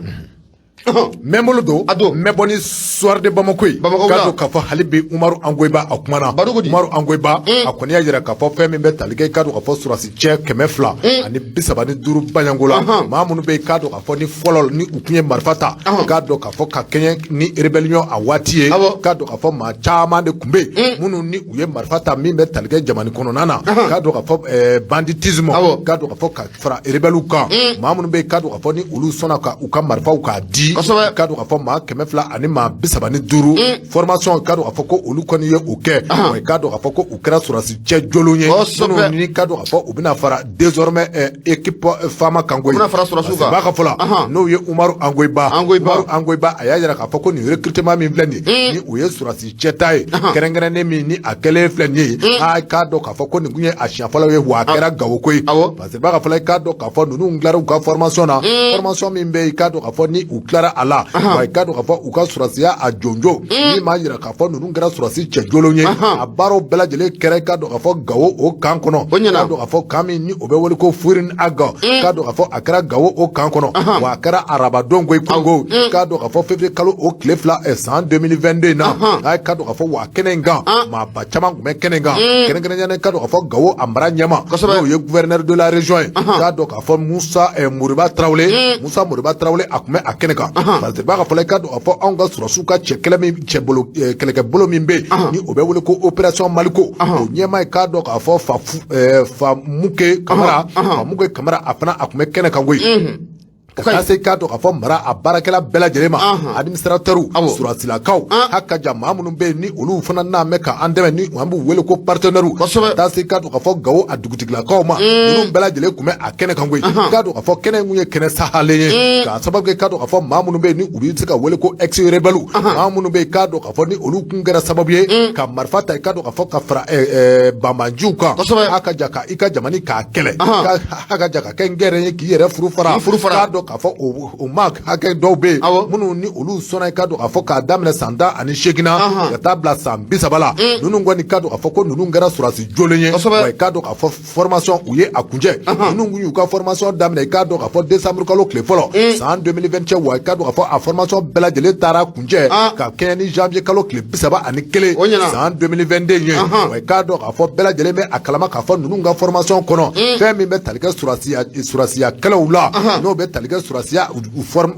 N bɛ n bolo don. A don. N bɛ bɔ ni Soir de Bamako ye. Bamako k'a dɔn k'a fɔ hali bi Umaru Angoyiba a kumana. Baro ko di? Umaru Angoyiba a kɔni y'a jira k'a fɔ fɛn min bɛ tali kɛ, k'a dɔn k'a fɔ sɔrɔdasi cɛ 235 Baɲango la. Maa minnu bɛ yen, k'a dɔn k'a fɔ ni fɔlɔ ni u tun ye marifa ta. K'a dɔn k'a fɔ ka kɛɲɛ ni rébellion a waati ye. K'a dɔn k'a fɔ maa caman de tun bɛ yen minnu ni u ye marifa ta min bɛ tali kɛ jamana kɔnɔna na. K'a dɔn k'a fɔ banditisme. K'a dɔn k'a fɔ ka fara rebelles kan. Maa minnu bɛ yen, k'a dɔn k'a fɔ ni olu sɔnna ka u ka marifaw k'a di. di. K'a dɔn k'a fɔ maa 235 formation, k'a dɔn k'a fɔ ko olu kɔni ye o kɛ. Wa k'a dɔn k'a fɔ ko u kɛra sɔrɔdasi cɛ jolenw ye, minnu ni k'a dɔn k'a fɔ u bɛna fara désormais équipe FAMa kan koyi. U bɛna fara sɔrɔdasiw kan. B'a ka fɔ la, n'o ye Umaru Angoyiba. Umaru Angoyiba, a y'a jira k'a fɔ ko nin recrutement min filɛ nin ye, ni o ye sɔrɔdasi cɛ ta ye, kɛrɛnkɛrɛnnen min ni a kɛlen filɛ nin ye, a k'a dɔn k'a fɔ ko nin kun ye a siɲɛ fɔlɔ ye, wa a kɛra Gawo koyi. Parce que b'a ka fɔ la, i k'a dɔn k'a fɔ ninnu tilara u ka formation na, formation min bɛ yen, i k'a dɔn k'a fɔ ni u tilara a la, wa i k'a dɔn k'a fɔ u ka sɔrɔdasiya a jonjo min b'a jira k'a fɔ ninnu kɛra sɔrɔdasi cɛ jolenw ye. A baaraw bɛɛ lajɛlen kɛra, i k'a dɔn k'a fɔ Gawo o camp kɔnɔ. K'a dɔn k'a fɔ camp min ni o bɛ wele ko Furin Aga, k'a dɔn k'a fɔ a kɛra Gawo o camp kɔnɔ, wa a kɛra arabadon koyi kungo, k'a dɔn k'a fɔ février kalo o tile 2 san 2022 na. A k'a dɔn k'a fɔ wa kɛnɛ in kan, maaba caman tun bɛ kɛnɛ in kan, kɛrɛnkɛrɛnnenya k'a dɔn k'a fɔ Gawo a mara ɲɛma, n'o ye gouverneur de la région ye, k'a dɔn k'a fɔ Musa Moriba Tarawele. Musa Moriba Tarawele, a tun bɛ a kɛnɛ kan. Parce que b'a ka fɔ la, i k'a dɔn k'a fɔ anw ka sɔrɔdasiw ka cɛ kɛlɛ min cɛ bolo kɛlɛkɛbolo min bɛ yen ni o bɛ wele ko opération Maliko, o ɲɛmaa ye, k'a dɔn k'a fɔ Famuke Kamara. Famuke Kamara, a fana a tun bɛ kɛnɛ kan koyi. Ka taa se, k'a dɔn k'a fɔ mara a baarakɛla bɛɛ lajɛlen ma, administrateur, sɔrɔdasilakaw, haka ja maa minnu bɛ yen ni olu fana n'a mɛn k'an dɛmɛ, ni an b'u wele ko partenaires, ka taa se, k'a dɔn k'a fɔ Gawo a dugutigilakaw ma, ninnu bɛɛ lajɛlen tun bɛ a kɛnɛ kan koyi. K'a dɔn k'a fɔ kɛnɛ in kun ye kɛnɛ sahalen ye, k'a sababu kɛ, k'a dɔn k'a fɔ maa minnu bɛ yen ni u bɛ se ka wele ko ex rebelle, maa minnu bɛ yen, k'a dɔn k'a fɔ ni olu kun kɛra sababu ye ka marifa ta, k'a dɔn k'a fɔ ka fara banbanciw kan, haka ja ka i ka jamana k'a kɛlɛ, haka ja ka kɛ n gɛrɛ ye k'i yɛrɛ furu fara. K'a dɔn k'a fɔ o maa hakɛ dɔw bɛ yen minnu ni olu sɔnna, i k'a dɔn k'a fɔ k'a daminɛ san 18 na ka taa bila san 30 la, ninnu kɔni, k'a dɔn k'a fɔ ko ninnu kɛra sɔrɔdasi jolen ye. Wa i k'a dɔn k'a fɔ formation u ye a kuncɛ. Ninnu kun y'u ka formation daminɛ, i k'a dɔn k'a fɔ décembre kalo tile fɔlɔ san 2021, wa i k'a dɔn k'a fɔ a formation bɛɛ lajɛlen taara kuncɛ ka kɛɲɛ ni janvier kalo tile 31 san 2022 ye. Wa i k'a dɔn k'a fɔ bɛɛ lajɛlen bɛ a kalama k'a fɔ ninnu ka formation kɔnɔ, fɛn min bɛ tali kɛ sɔrɔdasiya kɛlɛw la, n'o bɛ tali kɛ sɔrɔdasiya,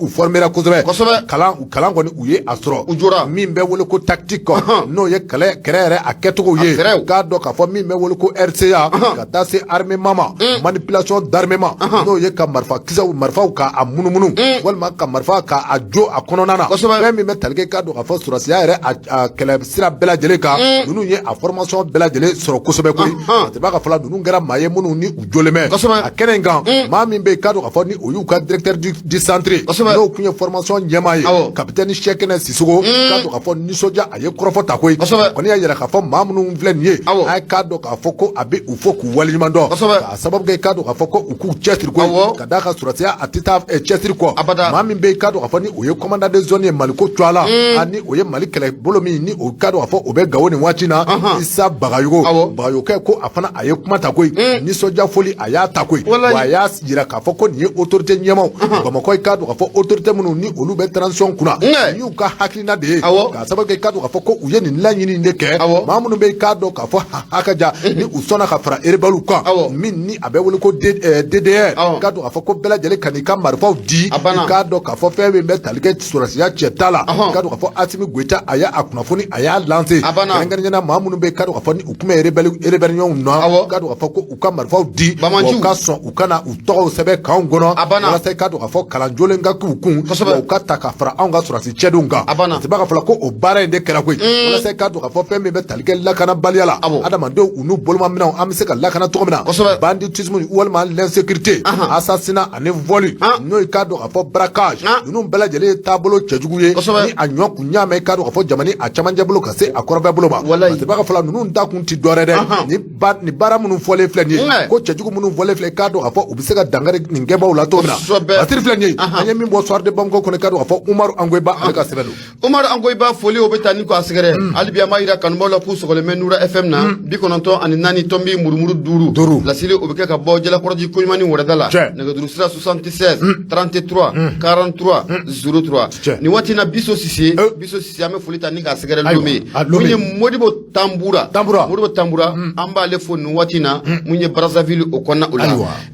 u formera kosɛbɛ. Kalan kɔni u ye a sɔrɔ. U jɔra. Min bɛ wele ko tactique, n'o ye kɛlɛ yɛrɛ a kɛcogo ye, k'a dɔn k'a fɔ min bɛ wele ko RCA, ka taa se armement ma, manipulation d'armement, n'o ye ka marifa kisɛw, marifaw k'a munumunu, walima ka marifa k'a jo a kɔnɔna na. Fɛn min bɛ tali kɛ, k'a dɔn k'a fɔ sɔrɔdasiya yɛrɛ a kɛlɛ sira bɛɛ lajɛlen kan, ninnu ye a formation bɛɛ lajɛlen sɔrɔ kosɛbɛ koyi. A tɛ b'a ka fɔ la, ninnu kɛra maa ye minnu ni u jɔlen bɛ a kɛnɛ in kan. Maa min bɛ yen, k'a dɔn k'a fɔ ni o y'u ka directeur du centre, n'o tun ye formation ɲɛmaa ye, capitaine Sɛkɛnɛ Sisoko, k'a dɔn k'a fɔ nisɔndiya, a ye kɔrɔfɔ ta koyi. Kɔni y'a jira k'a fɔ maa minnu filɛ nin ye, a k'a dɔn k'a fɔ ko a bɛ u fo k'u waleɲuman dɔn, k'a sababu kɛ, k'a dɔn k'a fɔ ko u k'u cɛsiri koyi, ka d'a kan sɔrɔdasiya a tɛ taa cɛsiri kɔ. Maa min bɛ yen, k'a dɔn k'a fɔ ni o ye commandant de zone ye Maliko tɔgɔ la, ani o ye Mali kɛlɛbolo min ni o k'a dɔn k'a fɔ o bɛ Gawo nin waati na, Isa Bagayogo. Bagayogo ko a fana a ye kuma ta koyi, nisɔndiya foli a y'a ta koyi. Wa a y'a jira k'a fɔ ko nin ye autorité ɲɛmaaw Bamakɔ, k'a dɔn k'a fɔ autorité minnu ni olu bɛ transition kunna, nin y'u ka hakilina de ye, k'a sababu kɛ, k'a dɔn k'a fɔ ko u ye nin laɲini de kɛ. Maa minnu bɛ yen, k'a dɔn k'a fɔ haka ja ni u sɔnna ka fara rebelle kan, min ni a bɛ wele ko DDR, k'a dɔn k'a fɔ ko bɛɛ lajɛlen ka n'i ka marifaw di, k'a dɔn k'a fɔ fɛn min bɛ tali kɛ sɔrɔdasiya cɛ ta la, k'a dɔn k'a fɔ Asimi Goyita a y'a kunnafoni, a y'a lancé, kɛrɛnkɛrɛnnenya la maa minnu bɛ yen, k'a dɔn k'a fɔ ni u tun bɛ rébellion na, k'a dɔn k'a fɔ ko u ka marifaw di, u ka sɔn u ka na u tɔgɔw sɛbɛn kanw kɔnɔ, walasa k'a dɔn k'a fɔ kalan jolen ka k'u kun, wa u ka ta ka fara anw ka sɔrɔdasi cɛdenw kan. A tɛ b'a ka fɔ la ko o baara in de kɛra koyi, walasa k'a dɔn k'a fɔ fɛn min bɛ tali kɛ lakanabaliya la, adamadenw u n'u bolomaminɛnw, an bɛ se ka lakana cogo min na, banditisme walima l'insécurité, assassinat ani vol, n'o ye k'a dɔn k'a fɔ braquage, ninnu bɛɛ lajɛlen ye taabolo cɛjugu ye ni a ɲɔ kun ɲaamɛ, k'a dɔn k'a fɔ jamana a camancɛ bolo ka se a kɔrɔbɛ bolo ma. A tɛ b'a ka fɔ la ninnu ta kun ti dɔwɛrɛ dɛ, ni baara minnu fɔlen filɛ nin ye, ko cɛjugu minnu fɔlen filɛ, k'a dɔn k'a fɔ u bɛ se ka dankari nin kɛbaaw la cogo min na. Batiri filɛ nin ye, an ye min bɔ Soir de Bamako kɔnɔ, k'a dɔn k'a fɔ Umaru Angoyiba ale ka sɛbɛn don. Umaru Angoyiba foli o bɛ taa ni k'a sɛgɛrɛ. Hali bi an b'a jira kanubaw la k'u sɔgɔlen bɛ Nura FM na 94.5 5. Laseli o bɛ kɛ ka bɔ Jalakɔrɔji Koɲumani wɛrɛda la, nɛgɛjuru sira 76 33 43 03. Nin waati in na, Biso Sise, Biso Sise, an bɛ foli ta ni k'a sɛgɛrɛ Lome, mun ye Modibo Tanbura, Modibo Tanbura, an b'ale fo nin waati in na, mun ye Brazzaville o kɔnɔna o la.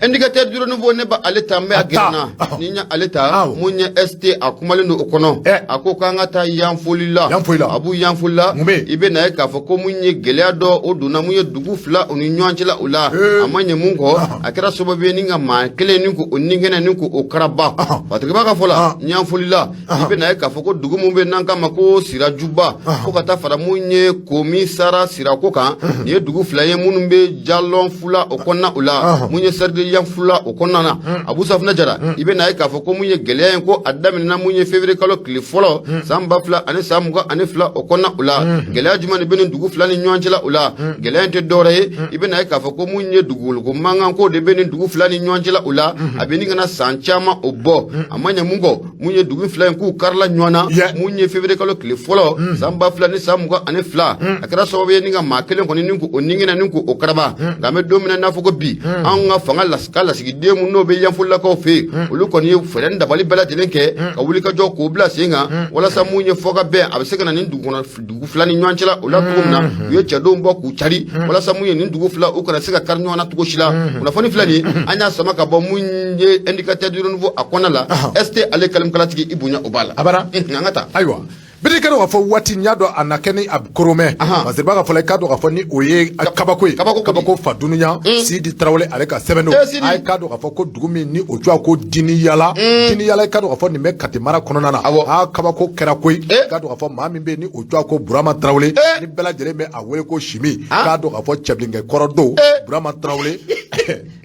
Indicateur du renouveau, ne b'ale ta, n bɛ a gɛrɛ na. Ni ɲɛ ale ta mun ye ST a kumalen don o kɔnɔ a ko k'an ka taa Yanfolila Abu Yanfolila i bɛ na ye k'a fɔ ko mun ye gɛlɛya dɔ o donna mun ye dugu fila o ni ɲɔgɔn cɛla o la a ma ɲɛ mun kɔ a kɛra sababu ye ni ka maa kelen ni k'o ni kɛnɛ ni k'o karaba Patrick ka fɔ la Yanfolila i bɛ na ye k'a fɔ ko dugu min bɛ n'an k'a ma ko Sirajuba fo ka taa fara mun ye Komi Sara Sirako kan nin ye dugu fila ye minnu bɛ Jalɔn Fula o kɔnɔna o la mun ye cercle Yanfula o kɔnɔna na Abu Safunɛ Jara i bɛ na ye k'a fɔ ko mun ye gɛlɛya in ko a daminɛna mun ye février kalo tile fɔlɔ san 2022 o kɔnɔna o la gɛlɛya jumɛn de bɛ nin dugu fila ni ɲɔgɔn cɛla o la gɛlɛya in tɛ dɔwɛrɛ ye i bɛ na ye k'a fɔ ko mun ye dugukolo mankan ko de bɛ nin dugu fila ni ɲɔgɔn cɛla o la a bɛ nin ka na san caman o bɔ a ma ɲɛ mun kɔ mun ye dugu fila in k'u karila ɲɔgɔn na mun ye février kalo tile fɔlɔ san 2022 a kɛra sababu ye ni ka maa kelen kɔni ni k'o nigɛnɛ ni k'o karaba nka an bɛ don min na n'a fɔ ko bi anw ka fanga ka lasigiden mun n'o bɛ Yanfolilakaw fɛ yen olu kɔni ye fɛɛrɛ ni dabali bɛɛ lajɛlen kɛ ka wuli ka jɔ k'o bila sen kan walasa mun ye fɔ ka bɛn a bɛ se ka na nin dugu kɔnɔ dugu fila ni ɲɔgɔn cɛla o la cogo min na u ye cɛdenw bɔ k'u cari walasa mun ye nin dugu fila u kana se ka kari ɲɔgɔn na cogo si la kunnafoni filɛ nin ye an y'a sama ka bɔ mun ye Indicateur du Renouveau a kɔnɔna la ST ale kalimkalatigi i bonya o b'a la a bara an ka taa ayiwa biri kɛ k'a fɔ waati n y'a dɔn a na kɛ ni a koromɛ parce que b'a ka fɔ la i k'a dɔn k'a fɔ ni o ye kabako ye kabako fa dunuya Sidi Tarawele ale ka sɛbɛn don a ye k'a dɔn k'a fɔ ko dugu min ni o tɔgɔ ko Diniyala Diniyala i k'a dɔn k'a fɔ nin bɛ Kati mara kɔnɔna na aa kabako kɛra koyi k'a dɔn k'a fɔ maa min bɛ yen ni o tɔgɔ ko Burama Tarawele ni bɛɛ lajɛlen bɛ a wele ko Simi k'a dɔn k'a fɔ cɛbilenkɛ kɔrɔ don Burama Tarawele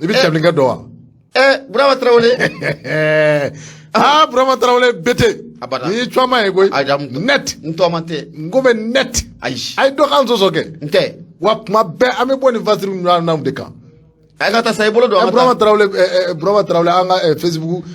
i bɛ cɛbilenkɛ dɔn wa Burama Tarawele aa Burama Tarawele bete ni tɔgɔma ye koyi net n tɔgɔma tɛ n ko bɛ net ayi a ye dɔ k'an sɔsɔ kɛ n tɛ wa kuma bɛɛ an bɛ bɔ nin fasiri ɲɔgɔnnaw de kan A ka taa sa i bolo don Burama Tarawele Burama Tarawele an ka Facebook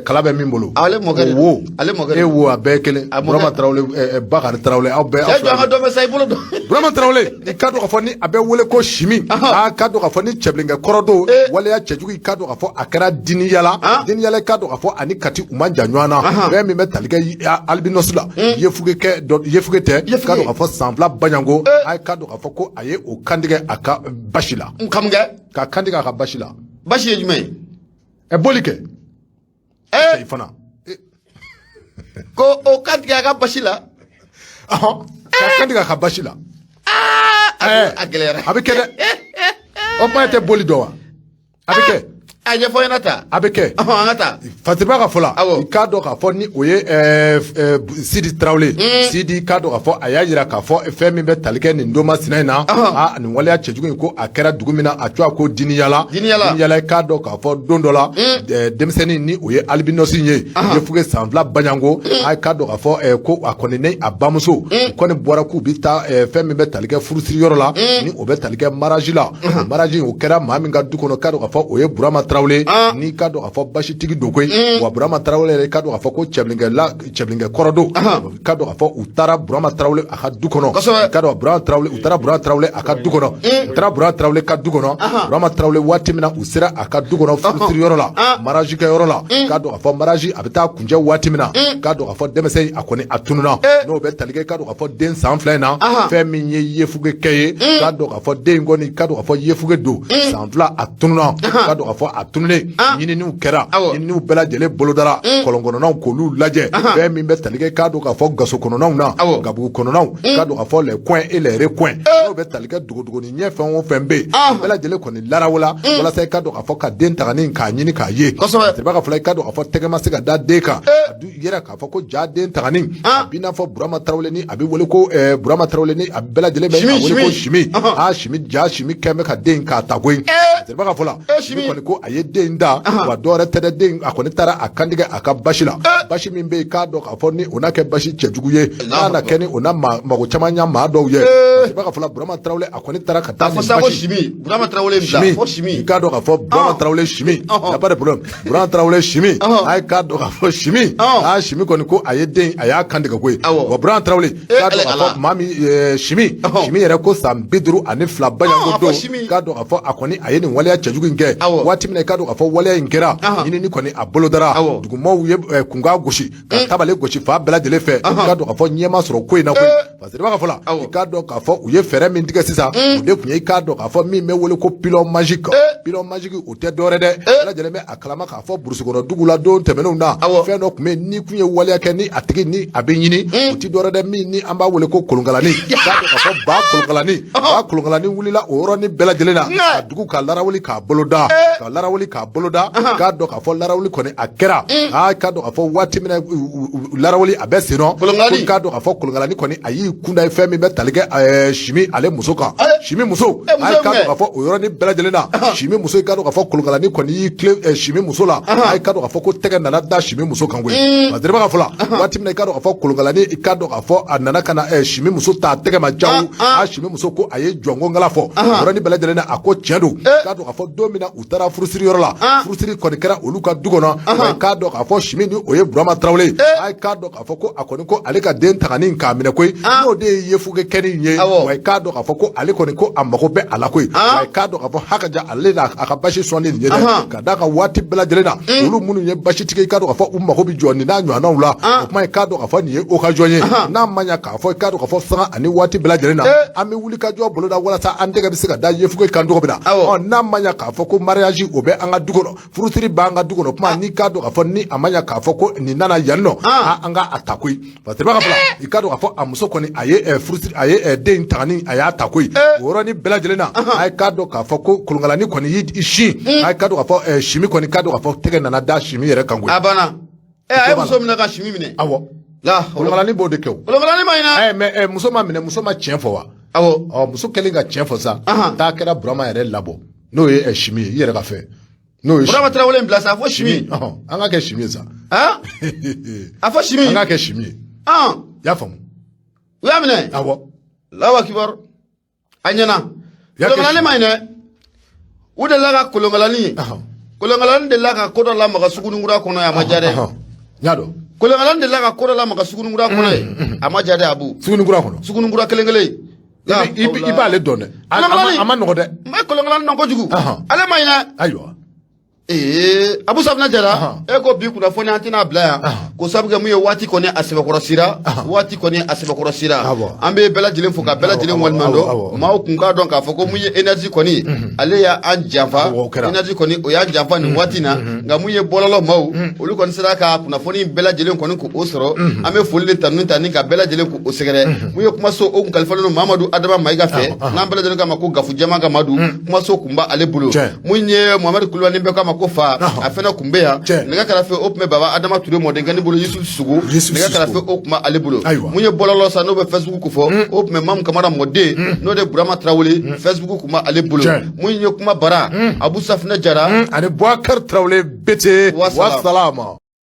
kala bɛ min bolo ale mɔkɛ wo ale mɔkɛ e wo a bɛɛ kelen Burama Tarawele Bakari Tarawele aw bɛɛ cɛ jɔ an ka dɔ bɛ sa i bolo don Burama Tarawele i k'a dɔn k'a fɔ ni a bɛ wele ko Simi a k'a dɔn k'a fɔ ni cɛbilenkɛ kɔrɔ don waleya cɛjugu i k'a dɔn k'a fɔ a kɛra Diniyala Diniyala i k'a dɔn k'a fɔ ani Kati u man jan ɲɔgɔn na fɛn min bɛ tali kɛ albinos la yefuge kɛ yefuge tɛ k'a dɔn k'a fɔ san fila baɲanko a k'a dɔn k'a fɔ ko a ye o kantigɛ a ka basi la n kam kɛ ka kantigɛ a ka basi la basi ye jumɛn ye ɛ boli kɛ ɛ i fana ko o kantigɛ a ka basi la ɔhɔn ka kantigɛ a ka basi la a gɛlɛyara a bɛ kɛ dɛ o kuma tɛ boli dɔn wa a bɛ kɛ a ɲɛfɔ ɲɛna ta a bɛ kɛ an ka taa Fatiba ka fɔ la i k'a dɔn k'a fɔ ni o ye Sidi Tarawele Sidi k'a dɔn k'a fɔ a y'a jira k'a fɔ fɛn min bɛ tali kɛ nin don masina in na aa nin waleya cɛjugu in ko a kɛra dugu min na a tɔgɔ ko Diniyala Diniyala i k'a dɔn k'a fɔ don dɔ la denmisɛnnin ni o ye albinos ye yefuge san fila baɲanko a k'a dɔn k'a fɔ ko a kɔni ni a bamuso u kɔni bɔra k'u bɛ taa fɛn min bɛ tali kɛ furusiri yɔrɔ la ni o bɛ tali kɛ mariage la mariage o kɛra maa min ka du kɔnɔ k'a dɔn k'a fɔ o ye Burama Tarawele n'i k'a dɔn k'a fɔ basitigi don koyi wa Burama Tarawele yɛrɛ k'a dɔn k'a fɔ ko cɛbilenkɛ la cɛbilenkɛ kɔrɔ don k'a dɔn k'a fɔ u taara Burama Tarawele a ka du kɔnɔ k'a dɔn Burama Tarawele u taara Burama Tarawele a ka du kɔnɔ u taara Burama Tarawele ka du kɔnɔ Burama Tarawele waati min na u sera a ka du kɔnɔ furusiri yɔrɔ la mariage kɛ yɔrɔ la k'a dɔn k'a fɔ mariage a bɛ taa kuncɛ waati min na k'a dɔn k'a fɔ denmisɛn in a kɔni a tununna n'o bɛ tali kɛ k'a dɔn k'a fɔ den san fila in na fɛn min ye yefuge kɛ ye k'a dɔn k'a fɔ den in kɔni k'a dɔn k'a fɔ yefuge don san fila a tununna k'a dɔn k'a fɔ a tununnen ɲininiw kɛra ɲininiw bɛɛ lajɛlen bolodara kɔlɔn kɔnɔnaw k'olu lajɛ fɛn min bɛ tali kɛ k'a dɔn k'a fɔ gaso kɔnɔnaw na gabugu kɔnɔnaw k'a dɔn k'a fɔ les coins et les recoins n'o bɛ tali kɛ dogodogoni ɲɛ fɛn o fɛn bɛ yen bɛɛ lajɛlen kɔni larawola walasa i k'a dɔn k'a fɔ ka den taganin k'a ɲini k'a ye Fatiba ka fɔ la i k'a dɔn k'a fɔ tɛgɛ ma se ka da den kan a du yɛrɛ k'a fɔ ko ja den taganin a b'i n'a fɔ Burama Tarawele ni a bɛ wele ko Burama Tarawele ni a bɛɛ lajɛlen bɛ a wele ko Simi aa Simi ja Simi kɛn bɛ ka den k'a ta koyi Fatiba ka fɔ la Simi kɔni ko a ye den ta wa dɔwɛrɛ tɛ dɛ den a kɔni taara a kantigɛ a ka basi la basi min bɛ yen k'a dɔn k'a fɔ ni o na kɛ basi cɛjugu ye n'a na kɛ ni o na mago caman ɲa maa dɔw ye Fatiba ka fɔ la Burama Tarawele a kɔni taara ka taa nin basi Simi Burama Tarawele Simi i k'a dɔn k'a fɔ Burama Tarawele Simi y a pas de problème Burama Tarawele Simi a ye k'a dɔn k'a fɔ Simi aa Simi kɔni ko a ye den a y'a kantigɛ koyi wa Burama Tarawele k'a dɔn k'a fɔ maa min Simi Simi yɛrɛ ko san 52 baɲanko don k'a dɔn k'a fɔ a kɔni a ye nin waleya cɛjugu in kɛ waati min na i k'a dɔn k'a fɔ waleya in kɛra ɲinini kɔni a bolodara dugumaaw ye kunkan gosi ka tabale gosi fan bɛɛ lajɛlen fɛ k'a dɔn k'a fɔ ɲɛ ma sɔrɔ ko in na koyi. Fasiriba ka fɔ la, i k'a dɔn k'a fɔ u ye fɛɛrɛ min tigɛ sisan, o de tun ye i k'a dɔn k'a fɔ min bɛ wele ko pilon magique. Pilon magique, o tɛ dɔwɛrɛ dɛ, bɛɛ lajɛlen bɛ a kalama k'a fɔ burusi kɔnɔ dugu la don tɛmɛnenw na, fɛn dɔ tun bɛ yen, n'i kun ye waleya kɛ ni a tigi ni a bɛ ɲini, o tɛ dɔwɛrɛ dɛ, min ni an b'a wele ko kolonkalani. K'a dɔn k'a fɔ ba kolonkalani, ba kolonkalani wulila o yɔrɔnin bɛɛ lajɛlen na ka dugu ka larawuli k'a boloda, ka larawuli k'a boloda. K'a dɔn k'a fɔ larawuli kɔni a kɛra, aa, k'a dɔn k'a fɔ waati min na larawuli a bɛ sen nɔ, k'a dɔn k'a fɔ kolonkalani kɔni a y'i kunda ye fɛn min bɛ tali kɛ Simi ale muso kan, Simi muso. A k'a dɔn k'a fɔ o yɔrɔnin bɛɛ lajɛlen na, Simi muso, i k'a dɔn k'a fɔ kolonkalani kɔni y'i tilen Simi muso la. A k'a dɔn k'a fɔ ko tɛgɛ nana da Simi muso kan koyi. Fasiriba ka fɔ la, waati min na i k'a dɔn k'a fɔ kolonkalani, i k'a dɔn k'a fɔ a nana ka na Simi muso ta tɛgɛ ma jawu, a Simi muso ko a ye jɔnko fɔ o yɔrɔnin bɛɛ lajɛlen na. A ko tiɲɛ don. K'a dɔn k'a fɔ don min na u taara furusiri yɔrɔ la, furusiri kɔni kɛra olu ka du kɔnɔ. Wa k'a dɔn k'a fɔ Simi ni o ye Burama Tarawele ye, a k'a dɔn k'a fɔ ko a kɔni ko ale ka den taganin k'a minɛ koyi, n'o de ye yefuge kɛni ye. Wa i k'a dɔn k'a fɔ ko ale kɔni ko a mago bɛ a la koyi. Wa i k'a dɔn k'a fɔ hakaja ale n'a a ka basi sɔnni nin ye dɛ, ka d'a kan waati bɛɛ lajɛlen na, olu minnu ye basi tigɛ, i k'a dɔn k'a fɔ u mago bɛ jɔ nin n'a ɲɔgɔnnaw la. O kuma, i k'a dɔn k'a fɔ nin ye occasion ye, n'a ma ɲa k'a fɔ i k'a dɔn k'a fɔ sanga ani waati bɛɛ lajɛlen na, an bɛ wuli ka jɔ boloda walasa an tɛgɛ bɛ se ka da yefuge kan cogo min na. Ɔ, n'a ma ɲa k'a fɔ ko mariage o bɛ an ka du kɔnɔ, furusiri b'an ka du kɔnɔ, kuma n'i k'a dɔn k'a fɔ ni a ma ɲa k'a fɔ ko nin nana yan nɔ, an ka a ta koyi. Fasiriba ka fɔ la, i k'a dɔn k'a fɔ a muso kɔni a ye furusiri, a ye den in tagani, a y'a ta koyi. O yɔrɔnin bɛɛ lajɛlen na, a k'a dɔn k'a fɔ ko kolonkalani kɔni y'i sin, a k'a dɔn k'a fɔ Simi kɔni, k'a dɔn k'a fɔ tɛgɛ nana da Simi yɛrɛ kan koyi. A banna. A ye muso minɛ ka Simi minɛ. Awɔ, kolonkalani b'o de kɛ o. Kolonkalani ma ɲinɛ. Mais muso ma minɛ, muso ma tiɲɛ fɔ wa? Awɔ. Ɔ, muso kɛlen ka tiɲɛ fɔ sa, taa kɛra Burama yɛrɛ labɔ, n'o ye Simi ye, i yɛrɛ ka fɛn. N'o ye Burama Tarawele bila sa, a fɔ Simi. An ka kɛ Simi ye sa. A fɔ Simi. An ka kɛ Simi ye. I y'a faamu? U y'a minɛ. Awɔ. Allahu akibar. A ɲɛna. Kolonkalani ma ɲinɛ. U delila ka kolonkalani ye. Kolonkalani delila ka ko dɔ lamaga Suguninkura kɔnɔ yen, a ma diya dɛ. N y'a dɔn. Kolonkalani delila ka ko dɔ lamaga Suguninkura kɔnɔ yen, a ma diya dɛ, Abu. Suguninkura kɔnɔ. Suguninkura kelen kelen. I b'ale dɔn dɛ. A ma nɔgɔ dɛ. N bɛ kolonkalani dɔn kojugu. Ale ma ɲinɛ. Ayiwa. Ee, Abu Safunɛ Jara, e ko bi kunnafoni an tɛna bila yan ko sabu kɛ mun ye, waati kɔni a sɛbɛkɔrɔ sira, waati kɔni a sɛbɛkɔrɔ sira. An bɛ bɛɛ lajɛlen fo ka bɛɛ lajɛlen waleɲuman dɔn. Maaw kun k'a dɔn k'a fɔ ko mun ye énergie kɔni, ale y'an janfa. Énergie kɔni, o y'an janfa nin waati na. Nka mun ye bɔlɔlɔ maaw, olu kɔni sera ka kunnafoni bɛɛ lajɛlen kɔni k'o sɔrɔ. An bɛ foli ni tanuni ta ni ka bɛɛ lajɛlen k'o sɛgɛrɛ. Mun ye kumaso, o kun kalifalen don Mamadu Adama Mayiga fɛ, n'an bɛɛ lajɛlen k'a ma ko Gafu Jama ka Madu, kumaso kun b'ale bolo. Mun ye Mohamed Kulubali, bɛɛ k'a ma ko fa, a fɛnɛ kun bɛ yan. Nɛgɛ kɛrɛfɛ, o tun bɛ Baba Adama Ture mɔdenkɛni bolo, Yusuf Sugu, nɛgɛ kɛrɛfɛ o tun b'ale bolo. Mun ye bɔlɔlɔ sa, n'o bɛ Facebook fɔ, o tun bɛ Mamu Kamara mɔden, n'o de Burama Tarawele, Facebook tun b'ale bolo. Mun ye kuma bara, Abu Safunɛ Jara ani Boubacar Tarawele Bete. Wasalama.